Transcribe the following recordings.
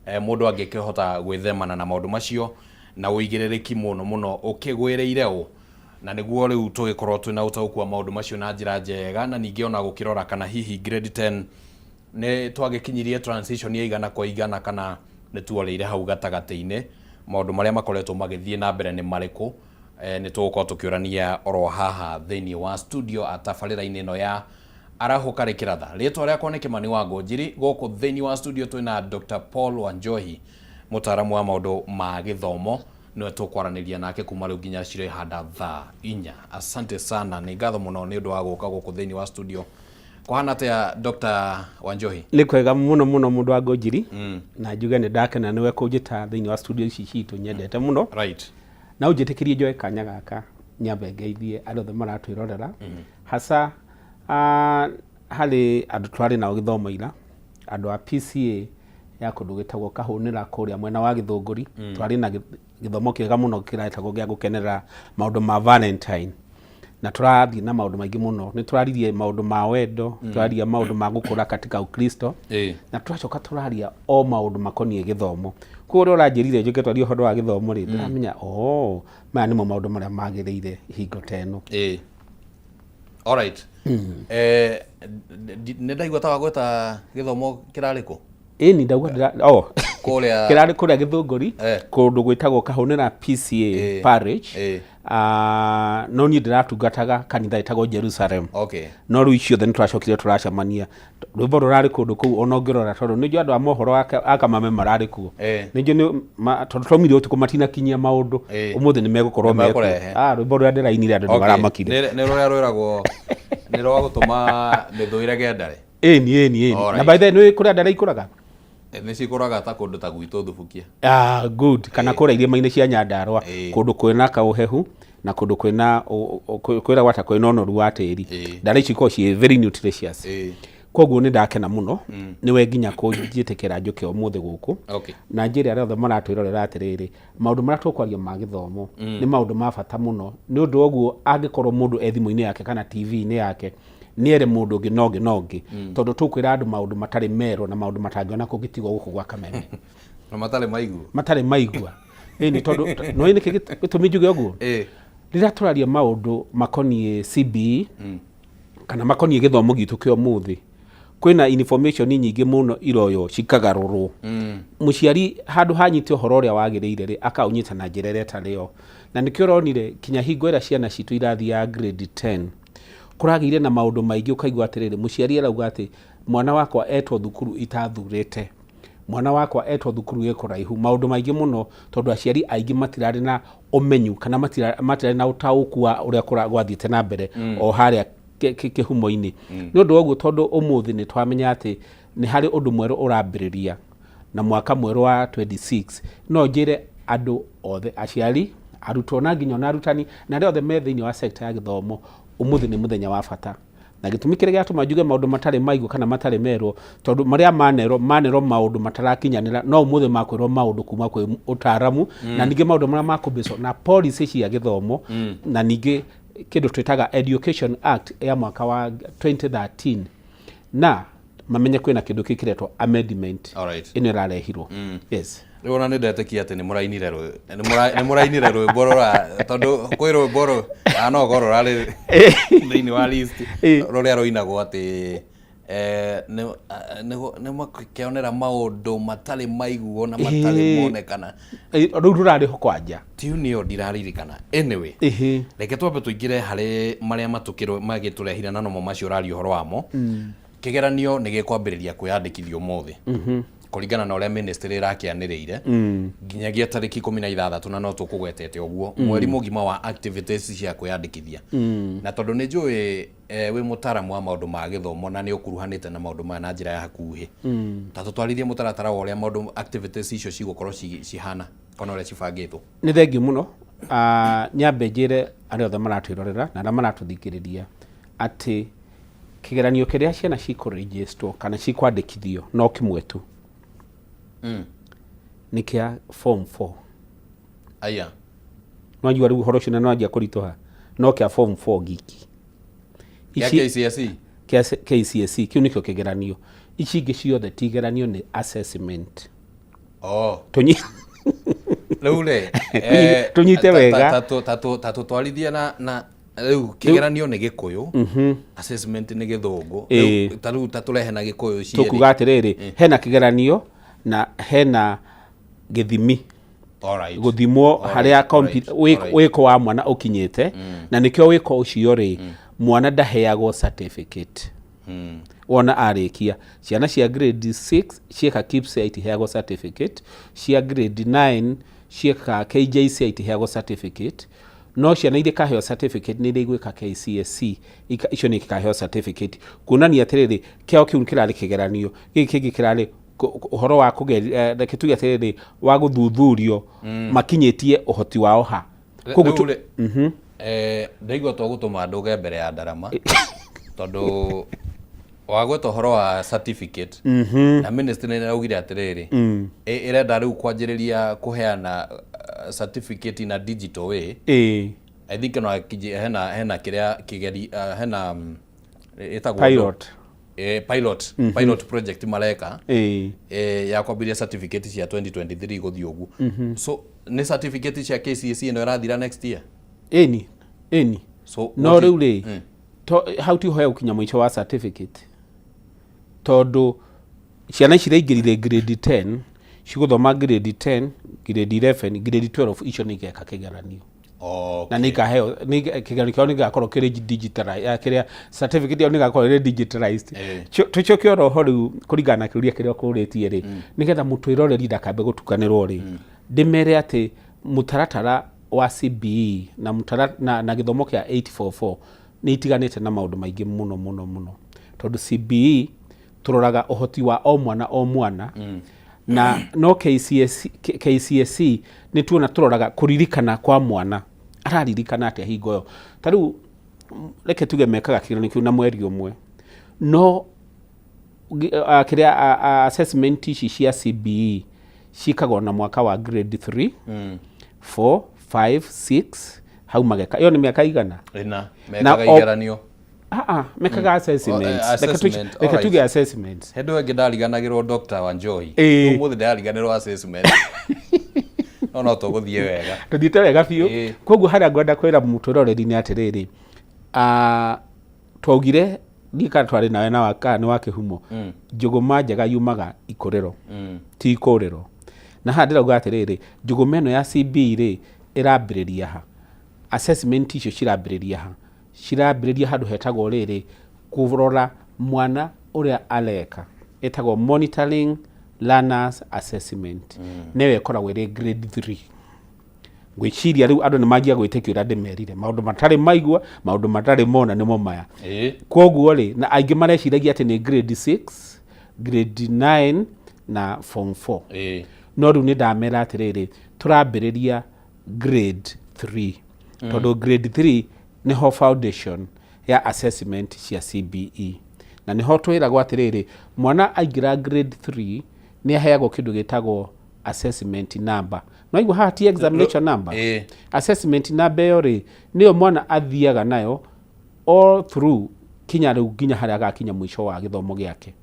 Mũndũ angĩkĩhota gwĩthemana na maũndũ macio na ũigĩrĩrĩki mũno mũno ũkĩgwĩrĩire ũ, na nĩguo rĩu tũgĩkorwo twĩna ũtaũku wa maũndũ macio na njĩra njega, na ningĩ ona gũkĩrora kana hihi grade 10 nĩ twagĩkinyirie transition ya igana kwa igana kana nĩ tuorĩire hau gatagatĩ-inĩ. Maũndũ marĩa makoretwo magĩthiĩ na mbere nĩ marĩkũ? Nĩ tũgũkorwo tũkĩũrania oro haha thĩinĩ wa studio tabarĩra-inĩ ĩno ya Arahũka Rĩkĩratha. Rĩtwa rĩakwa nĩ Kĩmani wa Ngũnjiri. Gũkũ thĩinĩ wa studio twĩna Dr. Paul Wanjohi, mũtaaramu wa maũndũ ma gĩthomo, nĩwe tũkwaranĩria nake kuma rĩu nginya cirĩhanda thaa 4. Asante sana, nĩ ngatho mũno nĩ ũndũ wa gũka gũkũ thĩinĩ wa studio. Kũhana atĩa, Dr. Wanjohi? Nĩ kwega mũno mũno, mũndũ wa Ngũnjiri, na njuge nĩ ndakena nĩwe kũnjĩta thĩinĩ wa studio ici citũ nyendete mũno. Na ũnjĩtĩkĩrie njoe kanya gaka nyambe ngeithie andũ othe maratwĩrorera, hasa harĩ andũ twarĩ nao gĩthomo ira, andũ a PCA ya kũndũ gwĩtagwo Kahũnĩra kũrĩa mwena wa Gĩthũngũri. Twarĩ na gĩthomo kĩega mũno kĩretagwo gĩa gũkenerera maũndũ ma Valentine, na tũrathiĩ na maũndũ maingĩ mũno. Nĩ tũraririe maũndũ ma wendo, tũraria maũndũ ma gũkũra katika Ukristo, na tũracoka tũraria o maũndũ makoniĩ gĩthomo. Koguo ũrĩa ũranjĩrire njũke twarie ũhoro wa gĩthomo rĩ, ndĩramenya oh, maya nĩmo maũndũ marĩa magĩrĩire hingo ta ĩno. Alright. Nĩ ndaigua ta wagweta gĩthomo kĩrarĩ kũ? Ĩni, ndauga ndĩra oh. Kũrĩa Kĩrarĩ kũrĩa Gĩthũngũri, kũndũ gwĩtagwo Kahũnĩra PCA Parish. Ah, no niĩ ndĩratungataga kanitha ĩtagwo Jerusalem. No rĩu icio othe nĩ tũracokire tũracemania. Rwĩmbo rũrarĩ kũndũ kũu ona ũngĩrora, tondũ nĩ njũĩ andũ a mohoro a Kamame mararĩ kuo. Nĩ njũĩ nĩ tondũ twaumire ũtukũ matinakinyia maũndũ. Ũmũthĩ nĩ megũkorwo Nĩ mekuo. mekũrehe. Ah, rwĩmbo rũrĩa ndĩrainire andũ nĩ maramakire. Nĩ rũrĩa rwĩragwo nĩ rwa gũtũma mĩthũ ĩrege ndare. Ĩni, ĩni, ĩni. Na by the way, nĩ kũrĩa ndare ikũraga? Nĩ cikũraga ta kũndũ ta gwitũ Thubukia. Ah, good. Kana kũrĩa irĩma-inĩ cia Nyandarua, kũndũ kwĩna kaũhehu na kũndũ kwĩna kwĩragwo ta kwĩna ũnoru wa tĩri. Ndare ici ikoragwo ciĩ very nutritious. Koguo nĩ ndakena mũno nĩwe nginya kũnjĩtĩkĩra njũke ũmũthĩ gũkũ. Na njĩre arĩa othe maratwĩrorera atĩrĩrĩ, maũndũ marĩa tũkwaria ma gĩthomo nĩ maũndũ ma bata mũno. Nĩ ũndũ wa ũguo angĩkorwo mũndũ e thimũ-inĩ yake kana TV-inĩ yake, nĩ ere mũndũ ũngĩ na ũngĩ na ũngĩ, tondũ tũkwĩra andũ maũndũ matarĩ merwo na maũndũ matangĩona kũngĩtigwo gũkũ gwa Kameme. Na matarĩ maigua. Matarĩ maigua. Ĩni, tondũ nĩ nĩkĩ gĩtũmi njuge ũguo? Rĩrĩa tũraria maũndũ makoniĩ CBE kana makoniĩ gĩthomo gitũ kĩa ũmũthĩ, kwĩna information nyingĩ mũno iroywo cikagarũrwo. Mũciari handũ hanyite ũhoro ũrĩa wagĩrĩire rĩ, akaũnyita na njĩra ĩrĩa ĩtarĩ yo. Na nĩkĩo ũronire kinya hingo ĩrĩa ciana citũ irathiaga grade 10, kũragĩire na maũndũ maingĩ, ũkaigua atĩrĩrĩ, mũciari arauga atĩ mwana wakwa etwo thukuru itathurĩte, mwana wakwa etwo thukuru ĩ kũraihu, maũndũ maingĩ mũno, tondũ aciari aingĩ matirarĩ na ũmenyu kana matirarĩ na ũtaũku wa ũrĩa gwathiĩte na mbere o harĩa kĩhumo-inĩ. Nĩ ũndũ wa ũguo, tondũ ũmũthĩ nĩ twamenya atĩ nĩ harĩ ũndũ mwerũ ũrambĩrĩria na mwaka mwerũ wa 26, no njĩre andũ othe, aciari, arutwo na nginya ona arutani na arĩa othe me thĩinĩ wa sector ya gĩthomo, ũmũthĩ nĩ mũthenya wa bata. Na gĩtũmi kĩrĩa gĩatũma njuge maũndũ matarĩ maigua kana matarĩ merwo, tondũ marĩa manerwo manerwo maũndũ matarakinyanĩra, no ũmũthĩ makwĩrwo maũndũ kuma kwĩ ũtaramu, na ningĩ maũndũ marĩa makũbĩcwo na policy cia gĩthomo, na ningĩ kĩndũ twĩtaga Education Act ya mwaka wa 2013, na mamenye kwĩna kĩndũ kĩu kĩretwo amendment ĩno ĩrarehirwo. Yes. Rĩu ona nĩ ndetĩkia atĩ nĩ mũrainire nĩ mũrainire rwĩmbo rũra, tondũ kwĩ rwĩmbo rũ no ũkorwo rũrarĩ thĩinĩ wa list, rũrĩa rũinagwo atĩ nĩ makĩonera maũndũ matarĩ maiguo na matarĩ monekana. Rĩu rũrarĩ ho kwanja. Tune ĩyo ndiraririkana. Anyway, reke twambe tũingĩre harĩ marĩa matũkĩrwo magĩtũrehire na nomo macio ũraria ũhoro wamo. Kĩgeranio nĩ gĩkwambĩrĩria kwĩyandĩkithia ũmũthĩ kũringana na ũrĩa ministry ĩrakĩanĩrĩire, nginyagia tarĩki 16, na no tũkũgwetete ũguo mweri mũgima wa activities cia kwĩyandĩkithia. Na tondũ nĩ njũĩ wĩ mũtaaramu wa maũndũ ma gĩthomo na nĩ ũkuruhanĩte na maũndũ maya na njĩra ya hakuhĩ, ta tũtwarithie mũtaratara wa ũrĩa maũndũ activities icio cigũkorwo cihana kana ũrĩa cibangĩtwo. Nĩ thengiũ mũno. Ah, nyambe njĩre arĩa othe maratwĩrorera na arĩa maratũthikĩrĩria atĩ kĩgeranio kĩrĩa ciana cikũregisterwo kana cikwandĩkithio no kĩmwe tu, nĩ kĩa form 4. Aya. Nwanjua rĩu ũhoro ũcio na nwanjia kũritũha, no kĩa form 4 giki. Kĩa KCSE. Kĩa KCSE, kĩu nĩkĩo kĩgeranio. Ici ingĩ ciothe ti igeranio, nĩ assessment. Oh. Tũnyi Rĩu rĩ, Tũnyite wega. Ta tũtwarithie na rĩu kĩgeranio nĩ Gĩkũyũ, assessment nĩ Gĩthũngũ. Rĩu ta rĩu ta tũrehe na Gĩkũyũ cierĩ. Tũkuga atĩrĩrĩ, hena kĩgeranio na hena gĩthimi. Gũthimwo harĩa wĩko wa mwana ũkinyĩte, na nĩkĩo wĩko ũcio rĩ, mwana ndaheagwo certificate. Wona arĩkia, ciana cia grade 6 cieka KPSEA itiheagwo certificate, cia grade 9 cieka KJSEA itiheagwo certificate, no ciana iria ikaheo certificate nĩ iria igwĩka KCSE, icio nĩ ikaheo certificate, kuonania atĩrĩrĩ, kĩao kĩu kĩrarĩ kĩgeranio, gĩkĩ kĩngĩ kĩrarĩ ũhoro wa reke tuge atĩrĩrĩ, wa gũthuthurio makinyĩtie ũhoti wao ha. Koguo Rĩu rĩ, ndaigua twagũtũma ndũge mbere ya ndarama, tondũ wagweta ũhoro wa certificate, na ministry nĩ ĩraugire atĩrĩrĩ, ĩrenda rĩu kwanjĩrĩria kũheana certificate na digital way. I think no hena kĩrĩa kĩgeri, hena ĩtagwo Pilot. Pilot project mareka ya kwambĩrĩria certificate cia 2023 gũthiĩ ũguo. So nĩ certificate cia KCSE ĩno ĩrathira next year? Ĩni, ĩni. So no rĩu rĩ, hau tiho hegũkinya mũico wa certificate, tondũ ciana ici iraingĩrire grade 10, cigũthoma grade 10, grade 11, grade 12, icio nĩ igeka kĩgeranio. Na nĩ ikaheo kĩgeranio kĩao nĩ gĩgakorwo kĩrĩ digitalized, kĩrĩa certificate ĩyo nĩ ĩgakorwo ĩrĩ digitalized. Tũcoke oro ho rĩu kũringana na kĩũria kĩrĩa ũkũrĩtie rĩ, nĩgetha mũtwĩroreri ndakambe gũtukanĩrwo rĩ, ndĩmere atĩ mũtaratara wa CBE na gĩthomo kĩa 844 nĩ itiganĩte na maũndũ maingĩ mũno mũno mũno, tondũ CBE tũroraga ũhoti wa o mwana o mwana, na no KCSE, KCSE nĩ tuona tũroraga kũririkana kwa mwana, araririkana atĩa hingo ĩyo. Ta rĩu reke tuge mekaga kĩgeranio kĩu na mweri ũmwe, no kĩrĩa assessment ici cia CBE ciĩkagwo na mwaka wa grade 3, 4, 5, 6, hau mageka ĩyo nĩ mĩaka igana. Ĩna Na mekaga igeranio. Ah, ah, mekaga assessments. Oh, assessment, Reke tuge assessments. Hĩndĩ ĩyo ĩngĩ ndariganagĩrwo Dr. Wanjohi. Ũmũthĩ ndariganĩrwo assessment, no tũgũthiĩ wega. Tũthiĩte wega biũ. Koguo harĩa ngwenda kwĩra mũtwĩroreri nĩ atĩrĩrĩ, twaugire ndiĩ kana twarĩ nawe na kana nĩ wa kĩhumo, njũgũma njega yumaga ikũrĩro, ti ikũrĩro. Na haha ndĩrauga atĩrĩrĩ, njũgũma ĩno ya CBE rĩ, ĩrambĩrĩria ha? Assessment icio cirambĩrĩria ha? Cirambĩrĩria handũ hetagwo rĩrĩ, kũrora mwana ũrĩa areka, ĩtagwo monitoring learners assessment, nĩyo ĩkoragwo ĩrĩ grade 3. Ngwĩciria rĩu andũ nĩ manjia gwĩtĩkia ũrĩa ndĩmerire, maũndũ matarĩ maigua, maũndũ matarĩ mona nĩmo maya. Koguo rĩ, na aingĩ mareciragia atĩ nĩ grade 6, grade 9 na form 4. No rĩu nĩ ndamera atĩrĩrĩ, tũrambĩrĩria grade 3, tondũ grade 3 nĩho foundation ya assessment cia CBE, na nĩho twĩragwo atĩrĩrĩ, mwana aingĩra grade 3 nĩ aheagwo kĩndũ gĩtagwo assessment number. No igua haha ti examination number. Assessment number ĩyo rĩ, nĩyo mwana athiaga nayo all through kinya rĩu nginya harĩa agakinya mũico wa gĩthomo gĩake.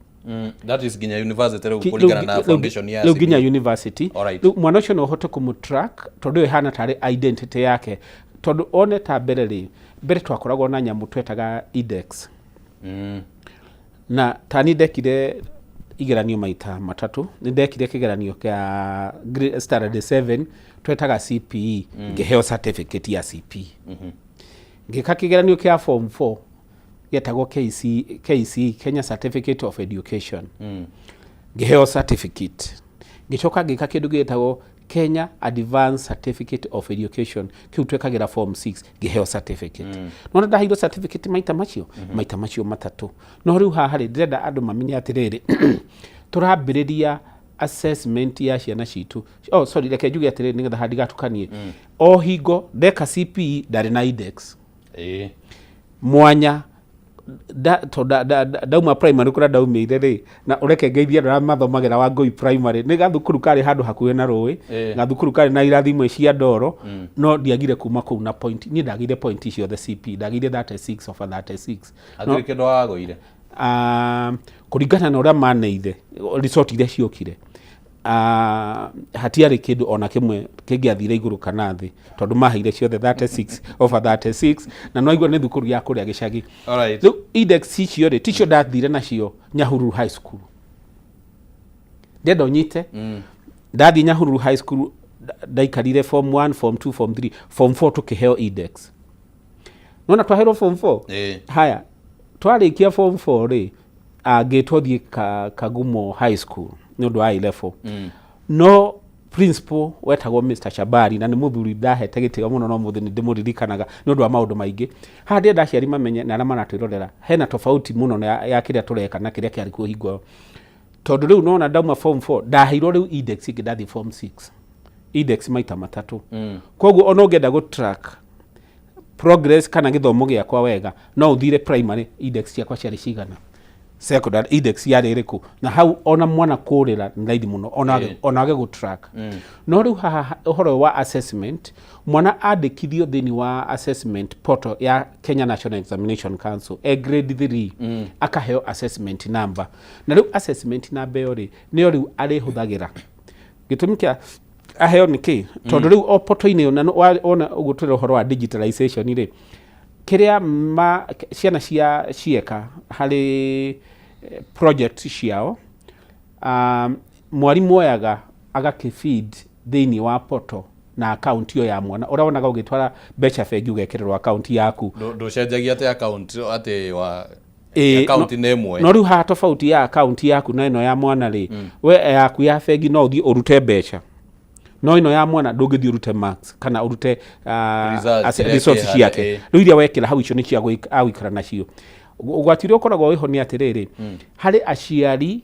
That is nginya university rĩu, kũringana na foundation ya rĩu nginya CBE. University. Rĩu mwana ũcio no ũhote kũmũtrack, tondũ ĩyo ĩhana tarĩ identity yake, tondũ one ta mbere rĩ, mbere twakoragwo na nyamũ twetaga index. Na tani ndekire igeranio maita matatũ. Nĩ ndekire kĩgeranio kĩa standard 7 twetaga CPE, ngĩheo certificate ya CPE. Ngĩka kĩgeranio kĩa form 4 gĩetagwo KC, KCE, Kenya Certificate of Education, ngĩheo certificate. Ngĩcoka ngĩka kĩndũ gĩtagwo Kenya Advanced Certificate of Education, kĩu twekagĩra form 6, ngĩheo certificate. Nona ndaheirwo certificate maita macio matatũ. No rĩu haha rĩ, ndĩrenda andũ mamenye atĩrĩrĩ, tũrambĩrĩria assessment ya ciana citũ. Oh, sorry, reke njuge atĩrĩrĩ nĩgetha handigatukanie. O hingo ndeka CPE ndarĩ na index mwanya tondũ ndauma primary kũrĩa ndaumĩire rĩ, na ũreke ngeithie andũ arĩa mathomagĩra Wangũi Primary, nĩ gathukuru karĩ handũ hakuhĩ na rũĩ, gathukuru karĩ na irathi imwe cia ndoro, no ndiagire kuma kũu na point. Niĩ ndagĩire point ciothe CP, ndagĩire 36 over 36. Hatirĩ kĩndũ wagũire? Kũringana na ũrĩa maneire resort iria ciokire. Hatiarĩ kĩndũ ona kĩmwe kĩngĩathire igũrũ kana thĩ, tondũ maheire ciothe 36 over 36, na no igua nĩ thukuru ya kũrĩa gĩcagi. Alright. Rĩu index icio rĩ, ticio ndathire nacio Nyahururu High School. Ndenda ũnyite, ndathiĩ Nyahururu High School, ndaikarire form 1, form 2, form 3, form 4, tũkĩheo index. Nona twaheirwo form 4. Haya, twarĩkia form 4 rĩ, ngĩtwo thiĩ Kagumo High School nĩ ũndũ wa A level. No principal wetagwo Mr Shabari, na nĩ mũthuri ndahete gĩtĩo mũno, no mũthĩ nĩ ndĩmũririkanaga nĩ ũndũ wa maũndũ maingĩ. Haha ndĩrenda aciari mamenye na arĩa maratwĩrorera, hena tofauti mũno ya kĩrĩa tũreka na kĩrĩa kĩarĩ kuo hingo ĩyo, tondũ rĩu nona ndauma form 4, ndaheirwo rĩu index ĩngĩ ndathiĩ form 6, index maita matatũ. Koguo ona ũngĩenda gũ track progress kana gĩthomo gĩakwa wega, no ũthire primary index ciakwa ciarĩ cigana, secondary index yarĩ ĩrĩkũ, na hau ona mwana kũrĩra nĩ raithi mũno, ona ona age gũ track. No rĩu haha ũhoro wa assessment, mwana andĩkithio thĩinĩ wa assessment portal ya Kenya National Examination Council e grade 3, akaheo assessment number, na rĩu assessment number ĩyo rĩ, nĩyo rĩu arĩhũthagĩra. Gĩtũmi kĩa aheo nĩ kĩ? Tondũ rĩu o portal-inĩ ĩyo, na wona ũguo tũrĩ ũhoro wa digitalization rĩ, kĩrĩa ma ciana cia cieka harĩ project ciao, mwarimũ oyaga agakĩfeed thĩinĩ wa portal na account ĩyo ya mwana, ũrĩa wonaga ũgĩtwara mbeca bengi ũgekĩrĩrwo account yaku. Ndũcenjagia atĩ account atĩ wa account nĩ ĩmwe. No rĩu haha tofauti ya account yaku na ĩno ya mwana rĩ, we yaku ya bengi no ũthiĩ ũrute mbeca, no ĩno ya mwana ndũngĩthiĩ ũrute marks kana ũrute Results iria results ciĩ ciake. harĩa, ĩ. Rĩu iria wekĩra hau, icio nĩ cia agũikara nacio. Ũgwati ũrĩa ũkoragwo wĩho nĩ atĩrĩrĩ, harĩ aciari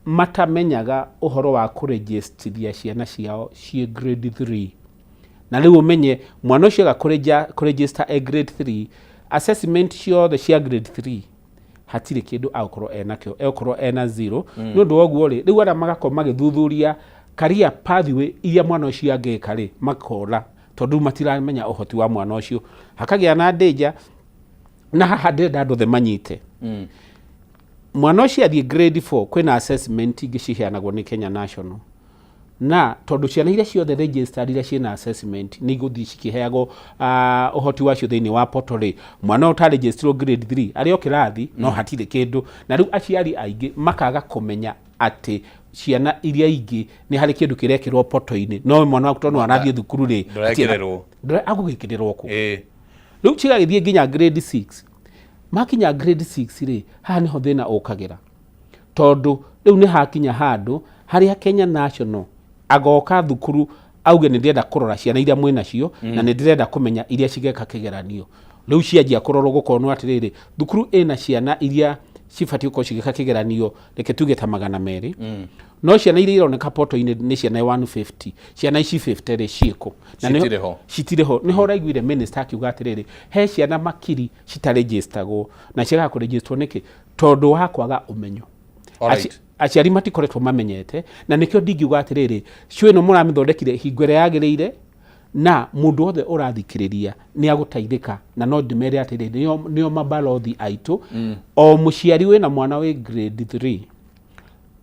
matamenyaga ũhoro wa kũregistithia ciana ciao ciĩ grade 3, na rĩu ũmenye mwana ũcio aga kũregister e grade 3, assessment ciothe cia grade 3 hatirĩ kĩndũ agũkorwo enakĩo, egũkorwo ena zero. Nĩ ũndũ wa ũguo rĩ, rĩu arĩa magakorwo magĩthuthuria career pathway iria mwana ũcio angĩka rĩ, makora tondũ rĩu matiramenya ũhoti wa mwana ũcio, hakagĩa na danger. Na haha ndĩrenda andũ othe manyite, mwana ũcio athiĩ grade 4, kwĩna assessment ingĩ ciheanagwo nĩ Kenya National, na tondũ ciana iria ciothe registered iria ciĩna assessment nĩ igũthiĩ cikĩheagwo ũhoti wacio thĩinĩ wa portal rĩ, mwana ũyũ ũtaregisterwo grade 3 arĩ o kĩrathi, no hatirĩ kĩndũ. Na rĩu aciari aingĩ makaga kũmenya atĩ ciana iria ingĩ nĩ harĩ kĩndũ kĩrekĩrwo portal-inĩ, no mwana waku tondũ arathiĩ thukuru rĩ, Ndũrekĩrĩrwo. Agũgĩkĩrĩrwo kũ? Rĩu cigagĩthiĩ nginya grade 6. Makinya grade 6 rĩ, haha nĩho thĩna ũkagĩra, tondũ rĩu nĩ hakinya handũ harĩa Kenya National agoka thukuru auge nĩ ndĩrenda kũrora ciana iria mwĩ nacio, na nĩ ndĩrenda kũmenya iria cigeka kĩgeranio. Rĩu cianjia kũrorwo, gũkonwo atĩrĩrĩ, thukuru ĩna ciana iria cibatiĩ gũkorwo cigĩka kĩgeranio, reke tuge ta 200, no ciana iria ironeka portal-inĩ nĩ ciana 150. Ciana ici 50 rĩ, ciĩkũ? Na Citirĩ ho. Citirĩ ho. Nĩho ũraiguire minister akiuga atĩrĩrĩ, he ciana makiri citaregistagwo, na ciagaga kũregistwo nĩkĩ? Tondũ wa kwaga ũmenyo. Aciari matikoretwo mamenyete, na nĩkĩo ndingiuga atĩrĩrĩ, cio ĩno mũramĩthondekire hingo ĩrĩa yagĩrĩire, na mũndũ wothe ũrathikĩrĩria nĩ agũteithĩka. Na no ndĩmere atĩrĩrĩ, nĩo mabalothi aitũ. O mũciari wĩna mwana wĩ grade 3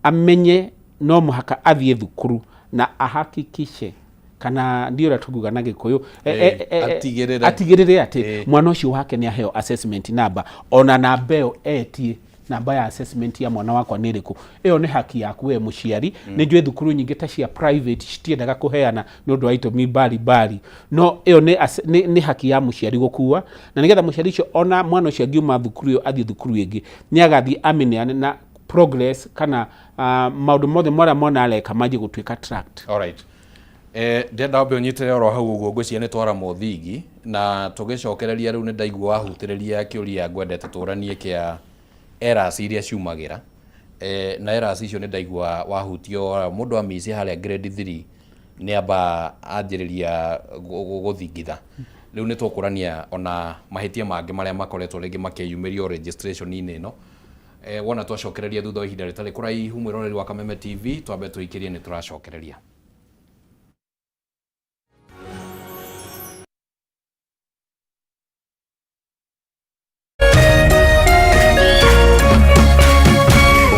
amenye no mũhaka athiĩ thukuru na ahakikishe, kana ndiũ ũrĩa tũngiuga na Gĩkũyũ, Atigĩrĩre. Atigĩrĩre atĩ mwana ũcio wake nĩ aheo assessment number, ona namba ĩyo etie, namba ya assessment ya mwana wakwa nĩ ĩrĩkũ. Ĩyo nĩ haki yaku we mũciari. Nĩ njũĩ thukuru nyingĩ ta cia private citiendaga kũheana nĩ ũndũ wa itũmi mbari mbari, no ĩyo nĩ haki ya mũciari gũkua, na nĩgetha mũciari ũcio, ona mwana ũcio angiuma thukuru ĩyo athiĩ thukuru ĩngĩ, nĩ agathiĩ amĩneane na progress kana maũndũ mothe marĩa mwana areka manjie gũtuĩka tracked. Alright. Ndĩrenda wambe ũnyitĩre oro hau ũguo, ngwĩciria nĩ twara mũthingi na tũgĩcokereria. Rĩu nĩ ndaigua wahutĩrĩria kĩũria ngwendete tũranie kĩa errors iria ciumagĩra, na errors icio nĩ ndaigua wahutio mũndũ amici harĩa grade 3 nĩ amba anjĩrĩria gũthingitha. Rĩu nĩ tũkũrania ona mahĩtia mangĩ marĩa makoretwo rĩngĩ makĩyumĩrio registration-inĩ ĩno, wona twacokereria thutha wa ihinda rĩtarĩ kũraihu. Mwĩroreri wa Kameme TV, twambe tũikĩrie, nĩ tũracokereria.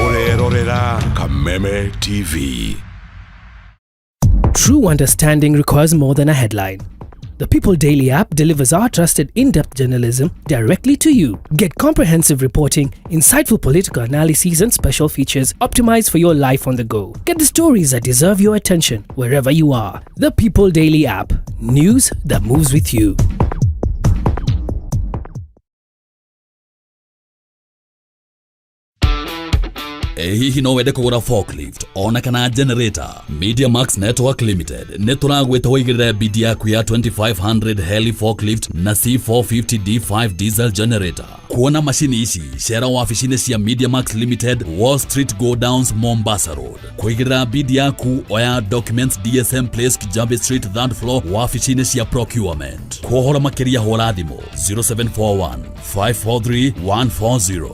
Ũrerorera Kameme TV. True understanding requires more than a headline. The People Daily app delivers our trusted in depth journalism directly to you. Get comprehensive reporting, insightful political analyses, and special features optimized for your life on the go. Get the stories that deserve your attention wherever you are. The People Daily app. News that moves with you. Ĩ hihi no wende kũgũra forklift ona kana generator? Media Max Network Limited nĩ tũragwĩta ũigĩrĩre bidi yaku ya 2500 heli forklift na C450 D5 diesel generator. Kuona macini ici cera wabici-inĩ cia Media Max Limited, Wall Street Go Downs, Mombasa Road. Kũigĩrĩra bidi yaku oya documents DSM Place, Kijabe Street, third floor, wabici-inĩ cia procurement. Kwa ũhoro makĩria hũra thimũ 0741 543 140.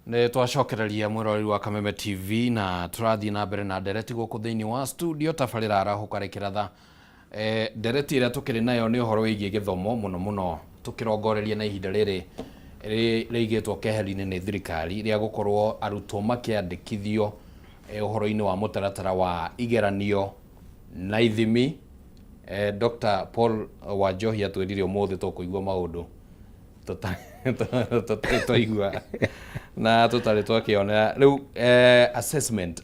Nä twacokereria mwäroreri wa Kameme TV na tũrathiĩ na mbere na ndereti gũkũ thĩinĩ wa studio tabarĩra arahũka rĩkĩratha. Ndereti ĩrĩa tũkĩrĩ nayo nĩ ũhoro wĩgiĩ gĩthomo mũno mũno tũkĩrongoreria na ihinda rĩrĩ rĩigĩtwo keheri-inĩ nĩ thirikari rĩa gũkorwo arutwo makĩandĩkithio ũhoro-inĩ wa mũtaratara wa igeranio na ithimi. Dr. Paul Wanjohi atwĩrire ũmũthĩ tũkũigua maũndũ tũtarĩ twaigua na tũtarĩ twakĩonera rĩu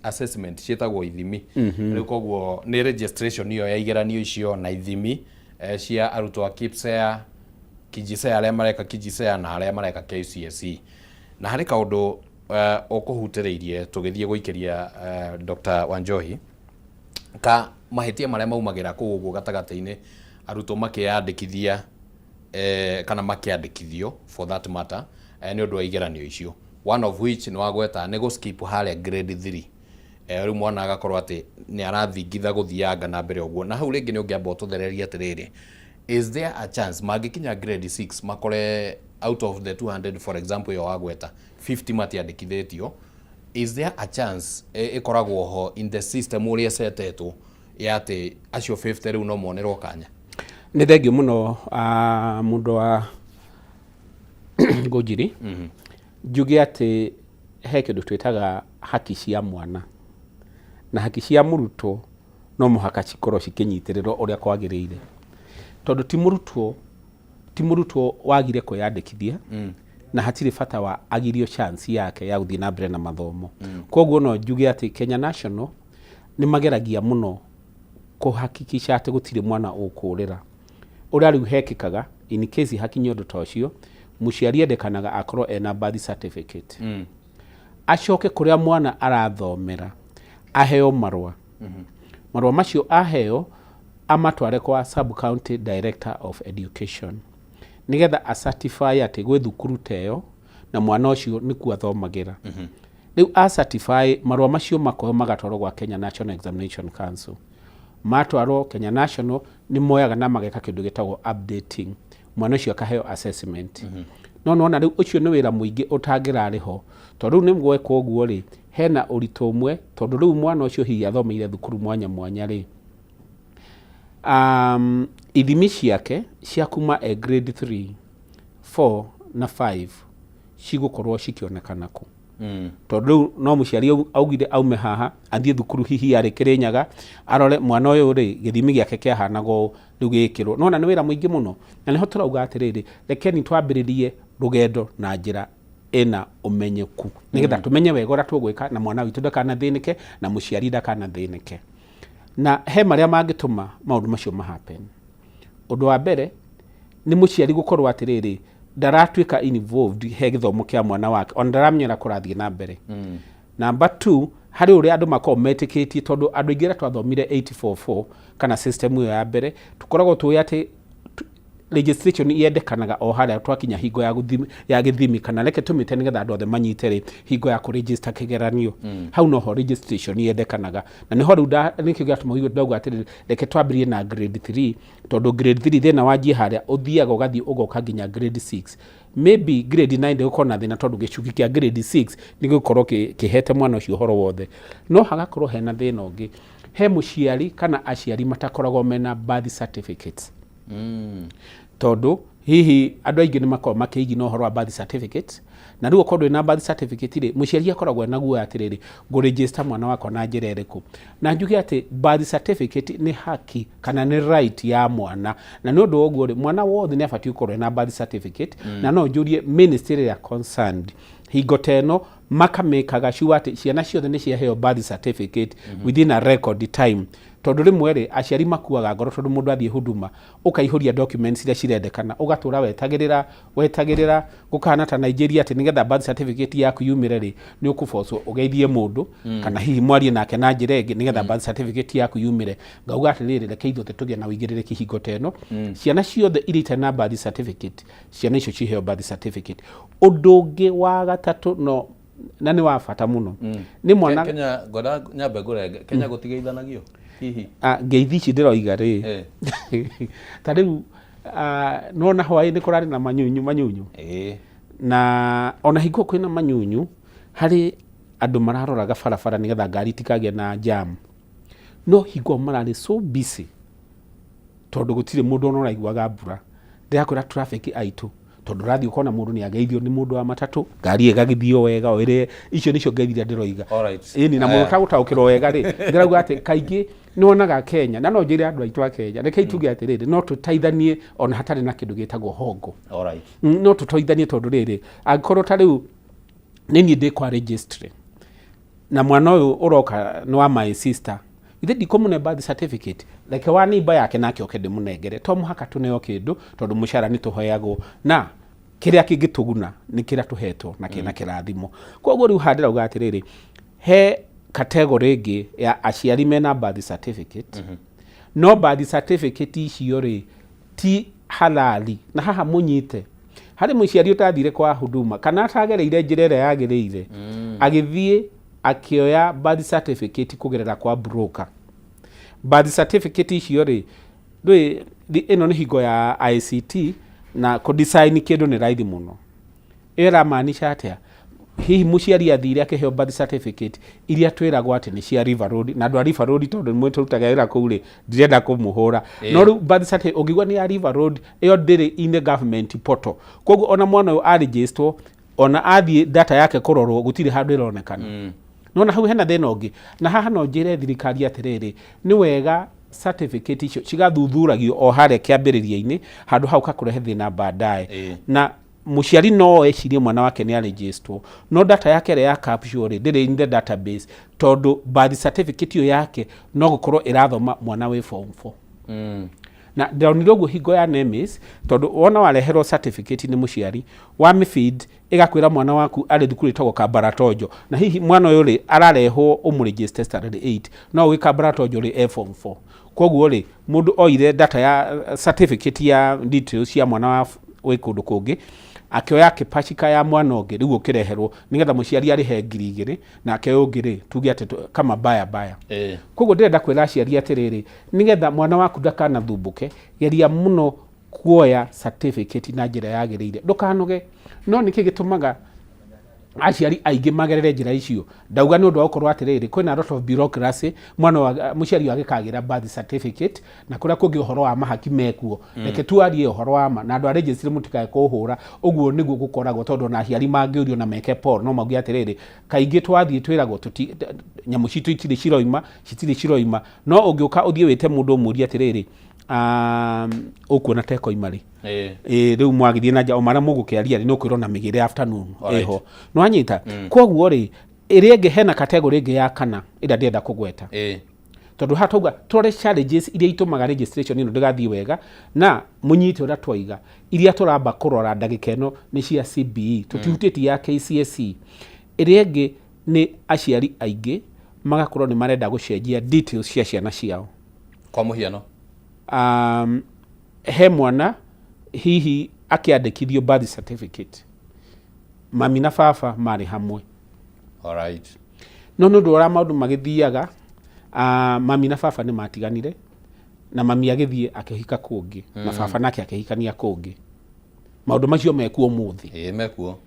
assessment ciĩtagwo ithimi rĩu, koguo nĩ registration ĩyo ya igeranio icio na ithimi cia arutwo a KPSEA, KJSEA, arĩa mareka KJSEA na arĩa mareka KCSE. Na harĩ kaũndũ ũkũhutĩrĩirie tũgĩthiĩ gũikĩria Dr. Wanjohi ka mahĩtia marĩa maumagĩra kũu ũguo gatagatĩ-inĩ arutwo makĩyandĩkithia kana makĩandĩkithio for that matter nĩ ũndũ wa igeranio icio, one of which nĩ wagweta nĩ gũ skip harĩa grade 3. Rĩu mwana agakorwo atĩ nĩ arathingitha gũthianga na mbere ũguo, na hau rĩngĩ nĩ ũngĩamba ũtũthererie atĩrĩrĩ, is there a chance mangĩkinya grade 6 makore out of the 200, for example ĩyo wagweta, 50 matiandĩkithĩtio, is there a chance ĩkoragwo ho in the system ũrĩa ĩcetetwo ya atĩ acio 50 rĩu no monerwo kanya? Nĩ thengio mũno, mũndũ wa Ngũnjiri. Njuge atĩ he kĩndũ twĩtaga haki cia mwana na haki cia mũrutwo, no mũhaka cikorwo cikĩnyitĩrĩrwo ũrĩa kwagĩrĩire, tondũ ti mũrutwo wagire kwĩyandĩkithia na hatirĩ bata wa agirio chance yake ya gũthiĩ na mbere na mathomo. Koguo no njuge atĩ Kenya National nĩ mageragia mũno kũhakikisha atĩ gũtirĩ mwana ũkũrĩra. Ũrĩa rĩu hekĩkaga, in case hakinye ũndũ ta ũcio, mũciari endekanaga akorwo ena birth certificate, acoke kũrĩa mwana arathomera aheo marũa. Marũa macio aheo amatware kwa sub county director of education nigetha a certify atĩ gwĩ thukuru ta ĩyo na mwana ũcio nĩkuo athomagĩra. Rĩu a certify marũa macio makoyo magatwarwo gwa Kenya National Examination Council. Matwarwo Kenya National nĩ moyaga na mageka kĩndũ gĩtagwo updating, mwana ũcio akaheo assessment. No nona rĩu ũcio nĩ wĩra mũingĩ ũtangĩrarĩ ho, tondũ rĩu nĩ gwekwo ũguo rĩ, hena ũritũ ũmwe, tondũ rĩu mwana ũcio hihi athomeire thukuru mwanya mwanya rĩ, ithimi ciake cia kuma e grade 3, 4 na 5 cigũkorwo cikĩonekana kũ? Tondũ rĩu no mũciari augire aume haha athiĩ thukuru hihi yarĩ Kĩrĩnyaga arore mwana ũyũ rĩ, gĩthimi gĩake kĩahanaga ũũ, rĩu gĩkĩrwo. Nona nĩ wĩra mũingĩ mũno, na nĩho tũrauga atĩrĩrĩ, rekeni twambĩrĩrie rũgendo na njĩra ĩna ũmenyeku nĩgetha tũmenye wega ũrĩa tũgwĩka na mwana witũ ndakanathĩnĩke na mũciari ndakanathĩnĩke. Na he marĩa mangĩtũma maũndũ macio ma happen. Ũndũ wa mbere nĩ mũciari gũkorwo atĩrĩrĩ, ndaratuĩka involved he gĩthomo kĩa mwana wake, ona ndaramenyera kũrathiĩ na mbere. Number two, harĩ ũrĩa andũ makoragwo metĩkĩtie, tondũ andũ aingĩ arĩa twathomire 844 kana system ĩyo ya mbere, tũkoragwo tũĩ atĩ registration yendekanaga o harĩa twakinya hingo ya gũthimi, ya gĩthimi, kana reke tũmĩte nĩgetha andũ othe manyite rĩ, hingo ya kũregister kĩgeranio, hau noho registration yendekanaga. Na nĩho rĩu nĩkĩo gĩatũma ũigue ndauga atĩrĩrĩ, reke twambĩrĩrie na grade 3, tondũ grade 3 thĩna wanjie harĩa ũthiaga ũgathiĩ ũgoka nginya grade 6, maybe grade 9 ndĩgũkorwo na thĩna, tondũ gĩcungi kĩa grade 6 nĩ gĩgũkorwo kĩhete mwana ũcio ũhoro wothe. No hagakorwo hena thĩna ũngĩ, he mũciari kana aciari matakoragwo mena birth certificates, tondũ hihi andũ aingĩ nĩ makoragwo makĩigina ũhoro wa birth certificate. Na rĩu okorwo ndũrĩ na birth certificate rĩ, mũciari akoragwo ena guoya atĩrĩrĩ, ngũregister mwana wakwa na njĩra ĩrĩkũ? Na njuge atĩ birth certificate nĩ haki kana nĩ right ya mwana, na nĩ ũndũ wa ũguo rĩ, mwana wothe nĩ abatiĩ gũkorwo ena birth certificate. Na no njũrie ministry ĩrĩa concerned hingo ta ĩno makamĩkaga sure atĩ ciana ciothe nĩ ciaheo birth certificate within a record time, tondũ rĩmwe rĩ, aciari makuaga ngoro, tondũ mũndũ athiĩ Huduma ũkaihũria documents iria cirendekana, ũgatũra wetagĩrĩra wetagĩrĩra, gũkahana ta Nigeria, atĩ nĩgetha birth certificate yaku yumĩre rĩ, nĩ ũkũbocwo ũgeithie mũndũ kana hihi mwarie nake na njĩra ĩngĩ nĩgetha birth certificate yaku yumĩre. Ngauga atĩrĩrĩ, reke ithuothe tũgĩe na ũigĩrĩrĩki hingo ta ĩno, ciana ciothe iria itarĩ na birth certificate, ciana icio ciheo birth certificate. Ũndũ ũngĩ wa gatatũ, no na nĩ wa bata mũno, nĩ mwana Kenya, ngwenda nyambe ngũrenge. Kenya gũtigeithanagio hihi? Ah, ngeithi ici ndĩroiga rĩ, ta rĩu nona hwaĩ-inĩ kũrarĩ na manyunyu manyunyu, na ona hingo kwĩna manyunyu, harĩ andũ mararoraga barabara nĩgetha ngari itikagĩe na jam, no hingo mararĩ so busy tondũ gũtirĩ mũndũ ona ũraiguaga mbura. Ndĩrakwĩra traffic aitũ, tondũ ũrathiĩ ũkona mũndũ nĩ ageithio nĩ mũndũ wa matatũ, ngari ĩgagĩthiĩ o wega o ĩrĩa. Icio nĩcio ngeithi iria ndĩroiga. Ĩni na mũndũ ũtagũtaũkĩrwo wega rĩ, ndĩrauga atĩ kaingĩ nĩwonaga Kenya, na no njĩre andũ aitũ a Kenya, reke tuge atĩrĩrĩ, no tũteithanie ona hatarĩ na kĩndũ gĩtagwo hongo. No tũteithanie, tondũ rĩrĩ, angĩkorwo ta rĩu nĩ niĩ ndĩ kwa registry na mwana ũyũ ũroka nĩ wa my sister, ithe ndikũmũne birth certificate, reke wa neighbor yake nake oke ndĩmũnengere. To mũhaka tũneo kĩndũ, tondũ mũcara nĩ tũheagwo, na kĩrĩa kĩngĩtũguna nĩ kĩrĩa tũhetwo na kĩna kĩrathimo. Koguo rĩu haha ndĩrauga atĩrĩrĩ, he category ĩngĩ ya aciari mena birth certificate, no birth certificate icio rĩ, ti halali. Na haha mũnyite, harĩ mũciari ũtathire kwa Huduma kana atagereire njĩra ĩrĩa yagĩrĩire, agĩthiĩ akĩoya birth certificate kũgerera kwa broker. Birth certificate icio rĩ, ndũĩ ĩno nĩ hingo ya ICT na kũ-design kĩndũ nĩ raithi mũno. Ĩyo ĩramaanisha atĩa? Hihi mũciari athire akĩheo birth certificate iria twĩragwo atĩ nĩ cia River Road, na andũ a River Road, tondũ nĩ tũrutaga wĩra kũu rĩ, ndirenda kũmũhũra, no rĩu birth certificate ũngĩigua nĩ ya River Road, ĩyo ndĩrĩ in the government portal. Koguo ona mwana ũyũ arĩgĩstwo, ona athiĩ data yake kũrorwo, gũtirĩ handũ ĩronekana. Nona hau hena thĩna ũngĩ. Na haha no njĩre thirikari atĩrĩrĩ, nĩ wega certificate icio cigathuthuragio o harĩa kĩambĩrĩria-inĩ, handũ hau kakũrehe thĩna baadaye. Na mũciari no ecirie mwana wake nĩ arĩgĩstwo, no data yake ĩrĩa ya capture rĩ, ndĩrĩ in the database, tondũ birth certificate ĩyo yake no gũkorwo ĩrathoma mwana wĩ form 4. Na ndĩronire ũguo hingo ya NEMIS, tondũ wona wareherwo certificate nĩ mũciari wa mĩfeed, ĩgakwĩra mwana waku arĩ thukuru ĩtagwo Kambaratojo, na hihi mwana ũyũ rĩ, ararehwo ũmũregister standard 8, no wĩ Kambaratojo rĩ, e form 4. Koguo rĩ, mũndũ oire data ya certificate ya details cia mwana wa wĩ kũndũ kũngĩ, akĩoya kĩpacika ya mwana ũngĩ, rĩu ũkĩreherwo nĩgetha mũciari arĩhe 2000, nake ũyũ ũngĩ rĩ, tuge atĩ kama baya baya. Koguo ndĩrenda kwĩra aciari atĩrĩrĩ, nĩgetha mwana waku ndakanathumbũke, geria mũno kuoya certificate na njĩra yagĩrĩire, ndũkanoge. No nĩkĩ gĩtũmaga aciari aingĩ magerere njĩra icio? Ndauga nĩ ũndũ wa gũkorwo atĩrĩrĩ, kwĩna a lot of bureaucracy, mwana wa mũciari ũyũ agĩkagĩra birth certificate na kũrĩa kũngĩ ũhoro wa mahaki mekuo. Reke tuarie ũhoro wa ma, na andũ a registry mũtikae kũhũra. Ũguo nĩguo gũkoragwo, tondũ ona aciari mangĩũrio na meke poll, no mauge atĩrĩrĩ, kaingĩ twathiĩ twĩragwo tũti nyamũ citũ itirĩ ciroima, citirĩ ciroima. No ũngĩũka ũthiĩ wĩte mũndũ ũmũrie atĩrĩrĩ, ũkuona ta ĩkoima rĩ? Ĩ rĩu mwagĩthiĩ na nja o marĩa mũgũkĩaria rĩ, nĩ ũkwĩrwo na mĩgĩre afternoon. Ĩho nĩwanyita. Koguo rĩ, ĩrĩa ĩngĩ, hena category ĩngĩ ya kana ĩrĩa ndĩrenda kũgweta, tondũ haha twauga tũrore challenges iria itũmaga registration ĩno ndĩgathiĩ wega, na mũnyite ũrĩa twaiga, iria tũramba kũrora ndagĩka ĩno nĩ cia CBE, tũtihutĩtie ya KCSE. Ĩrĩa ĩngĩ Nĩ aciari aingĩ magakorwo nĩ marenda gũcenjia details cia ciana ciao. Kwa mũhiano? He mwana hihi akĩandĩkithio birth certificate, mami na baba marĩ hamwe. No nĩ ũndũ wa ũrĩa maũndũ magĩthiaga, mami na baba nĩ matiganire, na mami agĩthiĩ akĩhika kũngĩ, na baba nake akĩhikania kũngĩ. Maũndũ macio mekuo ũmũthĩ. Ĩĩ, mekuo.